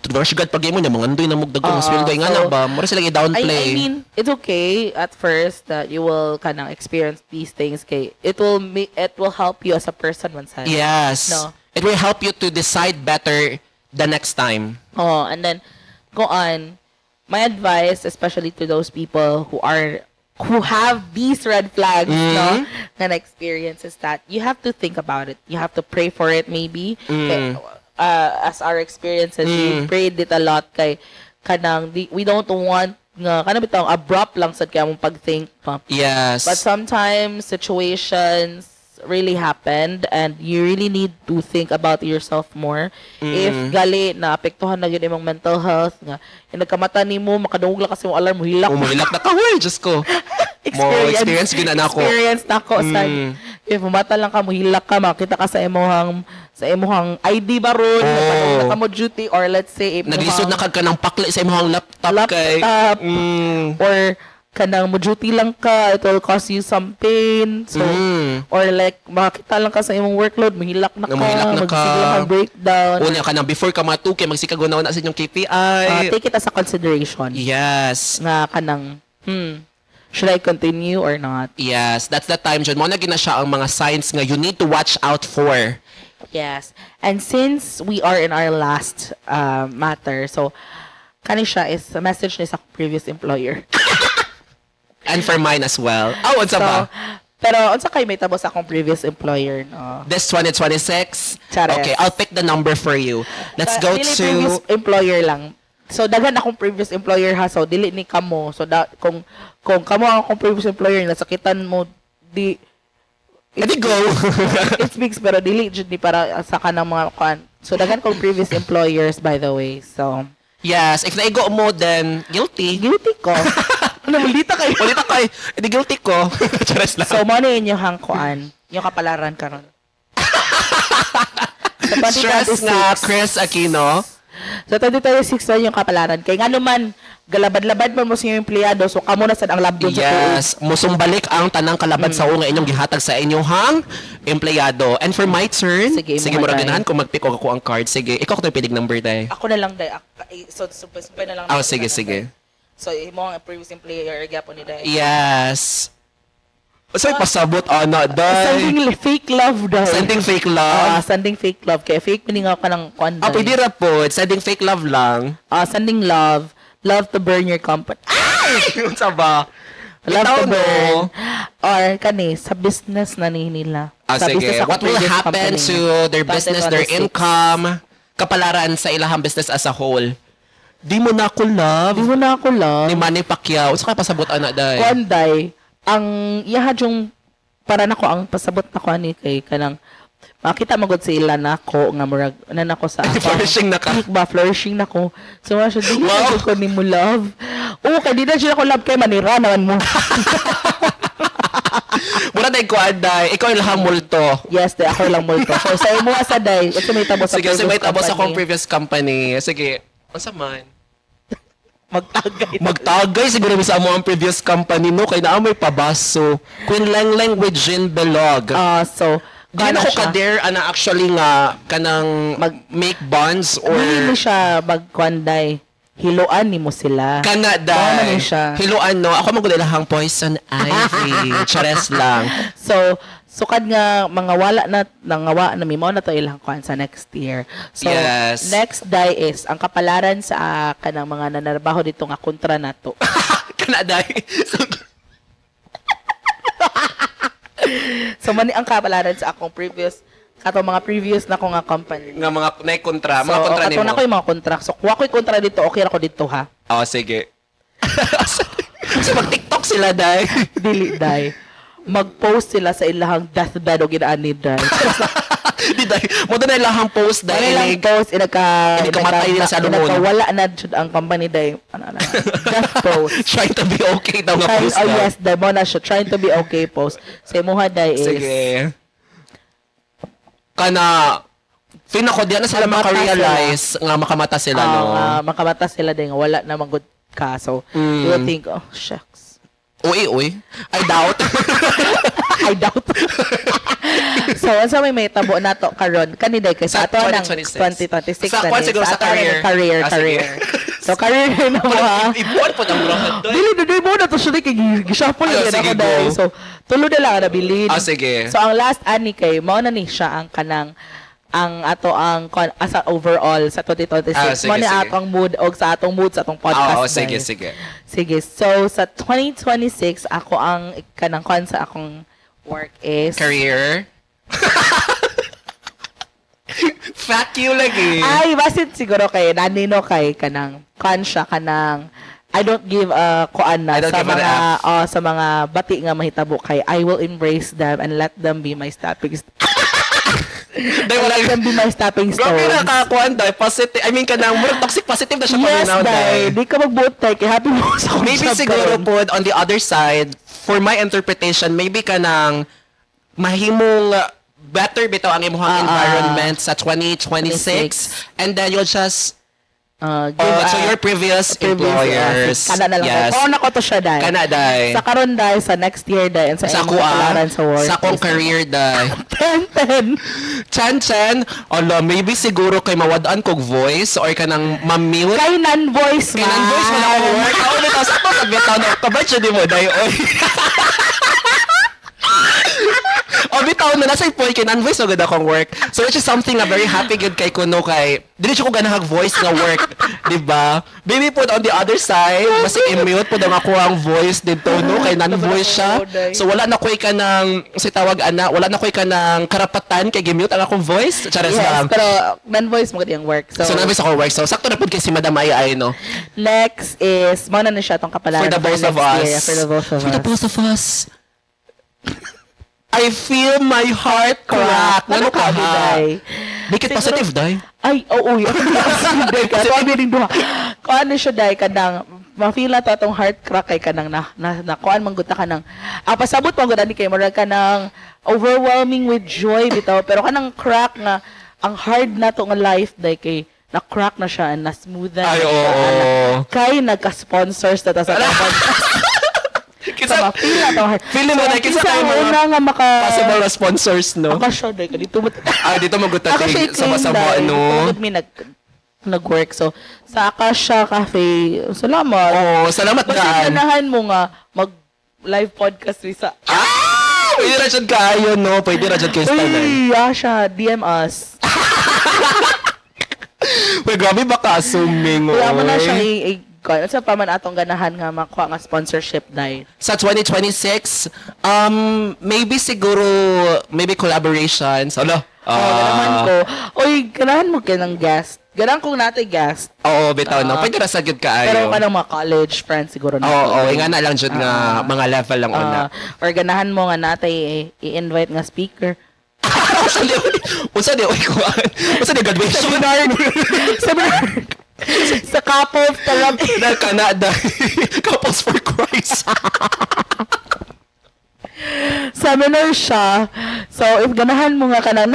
fresh grad pag mo niya mangandoy na mugdag Oo, og sweldo nga so, na ba mura sila i-downplay. I mean, it's okay at first that you will kind of experience these things. Kay it will help you as a person once. Yes. No. It will help you to decide better the next time. Oh, and then go on. My advice, especially to those people who have these red flags, no, and experience is that you have to think about it. You have to pray for it, maybe. Kay, as our experiences, we prayed it a lot. Kay kanang di, we don't want nga kanang bitawng abrupt lang sad kay among pag-think pa. But sometimes situations really happened and you really need to think about yourself more. If gali na apektuhan na gyud imong mental health nga yung nagkamata nimo makadungog lang kasi mo alarm hilak. Oh, mohilak na ka, huy, Diyos ko. Mo experience gyud na nako. Experience nako sa if mata lang ka mohilak ka makita ka sa imuhang ID ba ron, oh, na ka mo duty or let's say if Naglisod na kag kanang pakli sa imong laptop, kay Laptop. Or kanang mo duty lang ka, it will cause you some pain. So or like makita lang ka sa imong workload, mahilak na ka, Mahilak na ka. magsigla ka breakdown. Unya ka nang before ka matuki magsikag na sa inyong KPI. Take it as a consideration nga kanang should I continue or not? Yes, that's the time jud. Mao na gina siya ang mga signs nga you need to watch out for. Yes. And since we are in our last matter, so kani siya is a message ni sa akong previous employer. And for mine as well. Oh, unsa So, ba? Pero unsa kay mahitabo sa akong previous employer, no? This 2026. Chares. Okay, I'll pick the number for you. Let's go Dili to previous employer lang. So daghan akong previous employer ha, so dili ni kamo. So da, kung kamo ang akong previous employer nasakitan mo di Edi go. It speaks, pero dili jud ni para sa kanang mga kuan. So daghan kong previous employers, by the way. So Yes, if naigo mo, then guilty. Guilty ko. Ano, maldita kayo. Ulit ako eh. Edi guilty ko. Chares lang. So mo na inyong kuan, yung kapalaran karon. Sa Stress 2026. nga, Kris Aquino. So 2026 na yung kapalaran. Kay ngano man galabad-labad man mo sa inyong empleyado, so kamo na sad ang labdon sa tuig. Yes, musumbalik ang tanang kalabad sa unga inyong gihatag sa inyong hang empleyado. And for my turn, Sige, sige imo murag day. ganahan kung mag-pick og ako ang card. Sige, ikaw ko pilig number day. Ako na lang day. Eh, so supay na lang. Ah, na- sige, sige. So imo ang previous employer gyapon ni day. Yes. So, pasabot ana day. Sending fake love day. Sending fake Ah, love. sending fake love kay fake meaning ako ng kuan Ah, day. pwede ra po. Sending fake love lang. Ah, sending love. Love to burn your company. Ay! Unsa ba? Love Bitaw, to burn. no? Or kani sa business na ni nila. Ah, Sa sige. business ako What will previous happen company. to their business, their 2026. income, kapalaran sa ilahang business as a whole? Di mo na ako love. Di mo na ako love. Ni Manny Pacquiao. Unsa kay pasabot ana day? Kuan day, ang iyaha yung para nako ang pasabot nako ani kay kanang makita magod sila nako nga murag na nako sa ako. Flourishing na ka. Peak ba, flourishing na ko. So wala siya, di Wow. na ko ni mo love. Oo, kay di na siya ako love kay manira naman mo. Mura day kuan day. Ikaw ilahang multo. Yes, day, ako lang multo. So sa imo sa day, unsa may tabo sa Sige, kasi may tabo sa akong company? previous company. Sige. Unsa man? Magtagay. Magtagay siguro sa amo ang previous company no kay naa may pabaso. Queen Lengleng with Jean Belog. Ah, so Di na kana ko siya. ka-dare ana actually nga kanang make bonds or Dili ni siya magkuan day. Hiloan nimo sila. kana Mao man day. ni siya. Hiluan no. Ako man gud ilahang poison ivy. Chares lang. So, sukad nga mga wala na nangawa na mi mao na to ilang kuan sa next year. So, Yes. next day is ang kapalaran sa kanang mga nanarbaho dito nga kontra nato. Kana day. So, So mani ang kapalaran sa akong previous katong mga previous na ko nga company. nga mga nay kontra, mga So, kontra katong nimo. na ko yung mga contract. So, kuha ko'y kontra dito, okay ra ko dito ha. Oh, sige. So mag-TikTok sila day. Dili day. Mag-post sila sa ilahang deathbed o ginaani day. Di day. Mo na ilahang post Wala day. lang post, inagka, Inagkamatay nila sa lumon. Inagka, na jud ang company day. Ano, ano, death post. Trying to be okay daw nga Trying, post oh daw. yes, day mo na siya. Trying to be okay post. Sa imuha day is, Sige. Kana feel ako di na sila Makamata maka-realize nga makamata sila no. nga makamata sila day nga wala na manggod ka. So, you will think, "Oh, shucks." Uy, uy. I doubt. I doubt. So, unsa may tabo nato karon? Kani day kay sa Sa ato nang 2026. 2026 Sa na kwan ni. siguro, sa ato na ni career. Career, Ah, sige. career. So, career na mo ha. Ipuan po ang brohan doy. Dili dili mo na to siya kay gishuffle Ano, na sige, ako dahil. go. So, tulo na lang ang nabilin. Ah, sige. So, ang last ani kay mao na ni siya ang kanang ang ato ang asa overall sa 2026. Ah, sige, Mao ni sige. atong mood og sa atong mood sa atong podcast. Oo, sige, dahil. sige. Sige. So, sa 2026, ako ang kanang kwan sa akong work is Career. Fuck you lagi. Ay, basit siguro kay nanino kay kanang kwan siya kanang I don't give a kuan na I don't sa give a mga F. oh, sa mga bati nga mahitabo kay I will embrace them and let them be my stepping Day, wala. let them be my stepping Grabe stones. na kakuan day. Positive. I mean, kanang murag toxic positive na siya Yes, paminaw day. day. Di ka magbuot day kay happy mo sa akong Maybe job siguro karon. po on the other side, for my interpretation, maybe kanang mahimong better bitaw ang imong environment sa 2026 and then you'll just Give to your previous, previous, employers. Kana na lang. Yes. Oo, nako to siya day. Kana day. Sa karon day, sa next year day, and sa, Sa imong ako ah, kapalaran sa work. sa akong career day. 10, 10. Chan Chan, ala, maybe siguro kay mawadaan kog voice or kanang ma-mute. Kay non-voice Kay man. nan voice man ako work. Ako bitaw sa to bitaw na kabad siya di mo day oy. O bitaw na nasa point kay non-voice na gud akong work. So which is something nga very happy gud kay kuno kay dili siya ko ganahag voice nga work, di ba? Baby put on the other side, basta i-mute pud ang ako ang voice dito, no, kay non-voice siya. So wala na koy ka ng si tawag ana, wala na koy ka ng karapatan kay gi-mute ang akong voice. Charas Yes, lang. pero non-voice mo gud yung work. So, So non-voice ako work. So sakto na pud kay si Madam Ay ay, no. Next is, mao na na siya atong kapalaran For the both of next us. year, for the both of For the us. both of us. I feel my heart crack. Ano ka, ha? Day? Make it Siguro- positive, day. Ay, oo, yun. Day ka. Ito ang duha. Kung ano siya, day, kanang, ma-feel na to atong heart crack kay kanang na, na, na kuan man gud ta kanang, ang pasabot man gud ani kay murag kanang overwhelming with joy bitaw, pero kanang crack nga ang hard na to nga life, day, kay na crack na siya and na smooth na Ay, siya, oo. na- kay nagka-sponsors na ta sa podcast. Kinsa, So, ma-feel na to heart. Feeling mo So, na, kinsa kinsa kayo ang mga una nga maka possible na sponsors, no? Ako siya, day, dito mo Ah, dito magutat Ako siya sama-sama, i-claim no? dahil mi nag-work. So, sa Akasha Cafe, salamat. Oo, salamat Basta daan. ganahan mo nga mag live podcast mi sa Ah! Pwede na dyan kayo, no? Pwede na dyan kayo sa tanan. Uy, Asha, DM us. Uy, grabe baka assuming, Wala mo na oy. siyang sa pa man atong ganahan nga makuha nga sponsorship dahil. Sa 2026, maybe siguro, maybe collaborations. Ano? Oh, ganahan ko. Uy, ganahan mo kay ng guest. Ganahan kong natay guest. Oo, bitaw, no? Ah. Pwede ra sa gyud kaayo. Pero kanang mga college friends siguro Oo, na. oo, nga na lang jud nga mga level lang una. Ah, or ganahan mo nga natay i-invite nga speaker. Unsa di unsa di oy kuan? Unsa di graduation? Seminar. Sa couple therapy. Na Canada. Couples for Christ. Seminar siya. So, if ganahan mo nga kanan,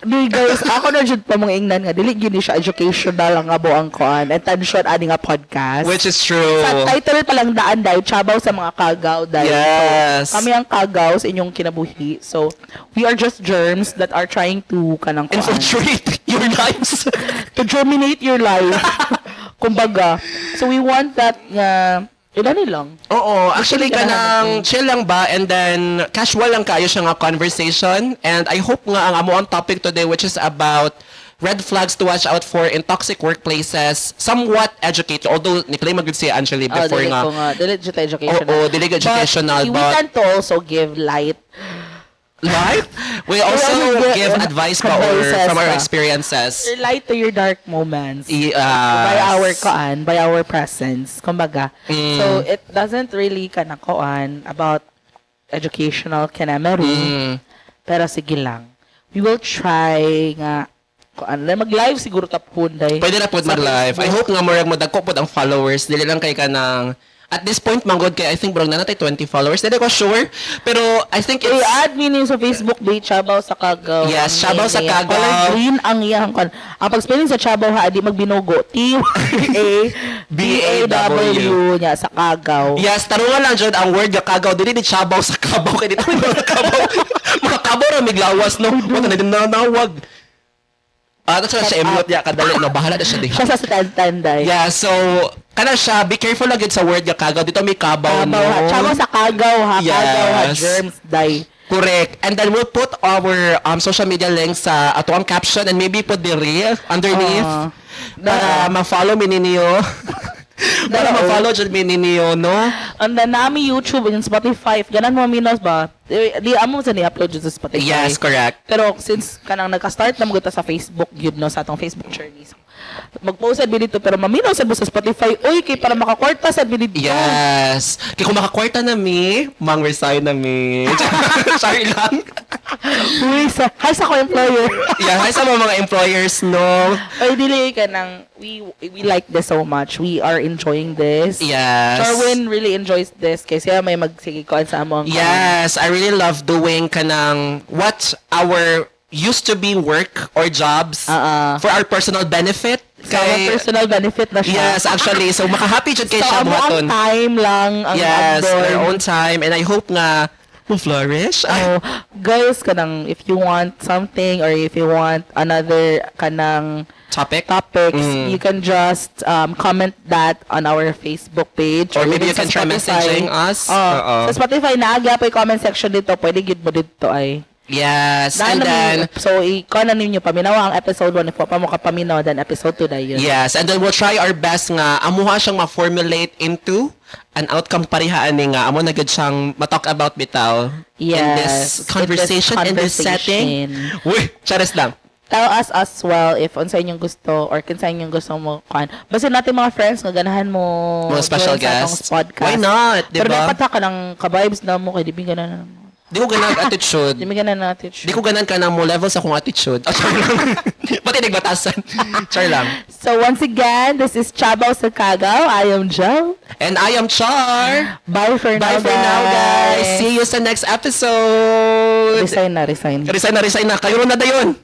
di guys, ako na jud pa mong ingnan nga dili gyud ni siya educational ang abo ang kuan. Attention ani nga podcast. Which is true. Sa title pa lang daan dahil chabaw sa mga kagaw dahil. Yes. So, kami ang kagaw sa inyong kinabuhi. So, we are just germs that are trying to kanang kuan. Infiltrate your lives. To germinate your life. Kumbaga. So, we want that nga ilan lang. Oo, actually Actually, kanang chill lang ba and then casual lang kayo siya nga conversation, and I hope nga ang amo ang topic today, which is about red flags to watch out for in toxic workplaces, somewhat educate, although ni-claim magud si Angeli Oh, before dili nga ko nga. Dili jud educational. Oo, dili educational, but we tend to also give light. Light, we also also give give advice pa or advices from our pa. experiences. Light to your dark moments. Yes. By our koan, by our presence, kumbaga. So it doesn't really kana koan about educational kinameru. Pero sige lang. We will try nga koan. Mag-live siguro tapon day. Pwede na po Sa mag-live. I Facebook. hope nga murag modagko pod ang followers. Dili lang kay kanang at this point manggod kay I think murag na natay 20 followers. Dili ko sure. Pero I think it's I-add me niyo sa Facebook page, Chabaw sa Kagaw. Yes, Ang Chabaw sa name niya. Kagaw. Color green ang iyang kon. Ang pag-spelling sa Chabaw ha, di magbinugo. T A B A W niya sa Kagaw. Yes, tarungan lang jud ang word nga kagaw, dili ni chabaw sa kabaw kay dito mga kabaw. Mga kabaw ra miglawas, no. Wala na din nanawag. Ah, that's siya mute ya kadali, no. Bahala na siya diha. Siya sa tantanday. Yeah, so kana siya, be careful lang gid sa word nga kagaw. Dito may kabaw, Kabaw no. ha. Chabaw sa Kagaw ha. Kagaw ha. Yes. Germs day. Correct. And then we'll put our social media links sa ato ang caption and maybe put the reel underneath Ah. para ma-follow mi ninyo. Para Dara, ma-follow jud mi ninyo, no? And then nami YouTube and Spotify. Ganan mo minos ba? Di amo sa ni-upload jud sa Spotify. Yes, correct. Pero since kanang nagka-start na mo sa Facebook yun, no, sa atong Facebook journey. So, mag-post sad dito pero maminaw sad mo sa Spotify. Uy, kay para makakwarta sad mi dito. Yes. Kaya kung makakwarta na mi, mang resign na mi. Sorry lang. Uy, sa hi sa ko employer. Yeah, hi sa mga employers, no? Uy, dili ka nang we like this so much. We are enjoying this. Yes. Sharwin really enjoys this kay siya may magsige ko sa among Yes, I really love doing kanang what our used to be work or jobs for our personal benefit. Sa among personal benefit na siya. Yes, actually. So, makahappy jud kay So, siya amo ang buhaton. time lang ang Yes, andon. their own time. And I hope nga, Mo flourish. Ay, Oh, guys, kanang if you want something or if you want another kanang topic. topics, you can just comment that on our Facebook page. Or maybe even you can sa try Spotify. messaging us. Oh, Oo. sa Spotify, naa gyapon comment section didto. Pwede gyud mo didto ay. Yes. And Daan na then, so, i-kuan na ninyo, paminawa ang episode 1. If wa pa mo kapaminaw, then episode 2 na yun. Yes, and then we'll try our best nga amuha siyang ma-formulate into an outcome parehaan ni nga amo na gud siyang ma-talk about bitaw in this Yes, in this conversation, in this setting. conversation. Uy, charis lang. Tell us as well if unsa inyong gusto or kinsa inyong gusto mo kuan. Basta natin mga friends nga ganahan mo Mga special join sa atong guests. podcast. Why not, Pero diba? dapat ha ka ng ka-vibes na mo kay di mi ganahan. Di ko ganang attitude. Di mi ganahan na attitude. Di ko ganan ka na mo level sa akong attitude. Oh, char lang. Pati nagbatasan. Char lang. So once again, this is Chabaw sa Kagaw. I am Joe. And I am Char. Bye for Bye now, for now, guys. See you sa next episode. Resign na, resign. Resign na, resign na. Kayo na dayon.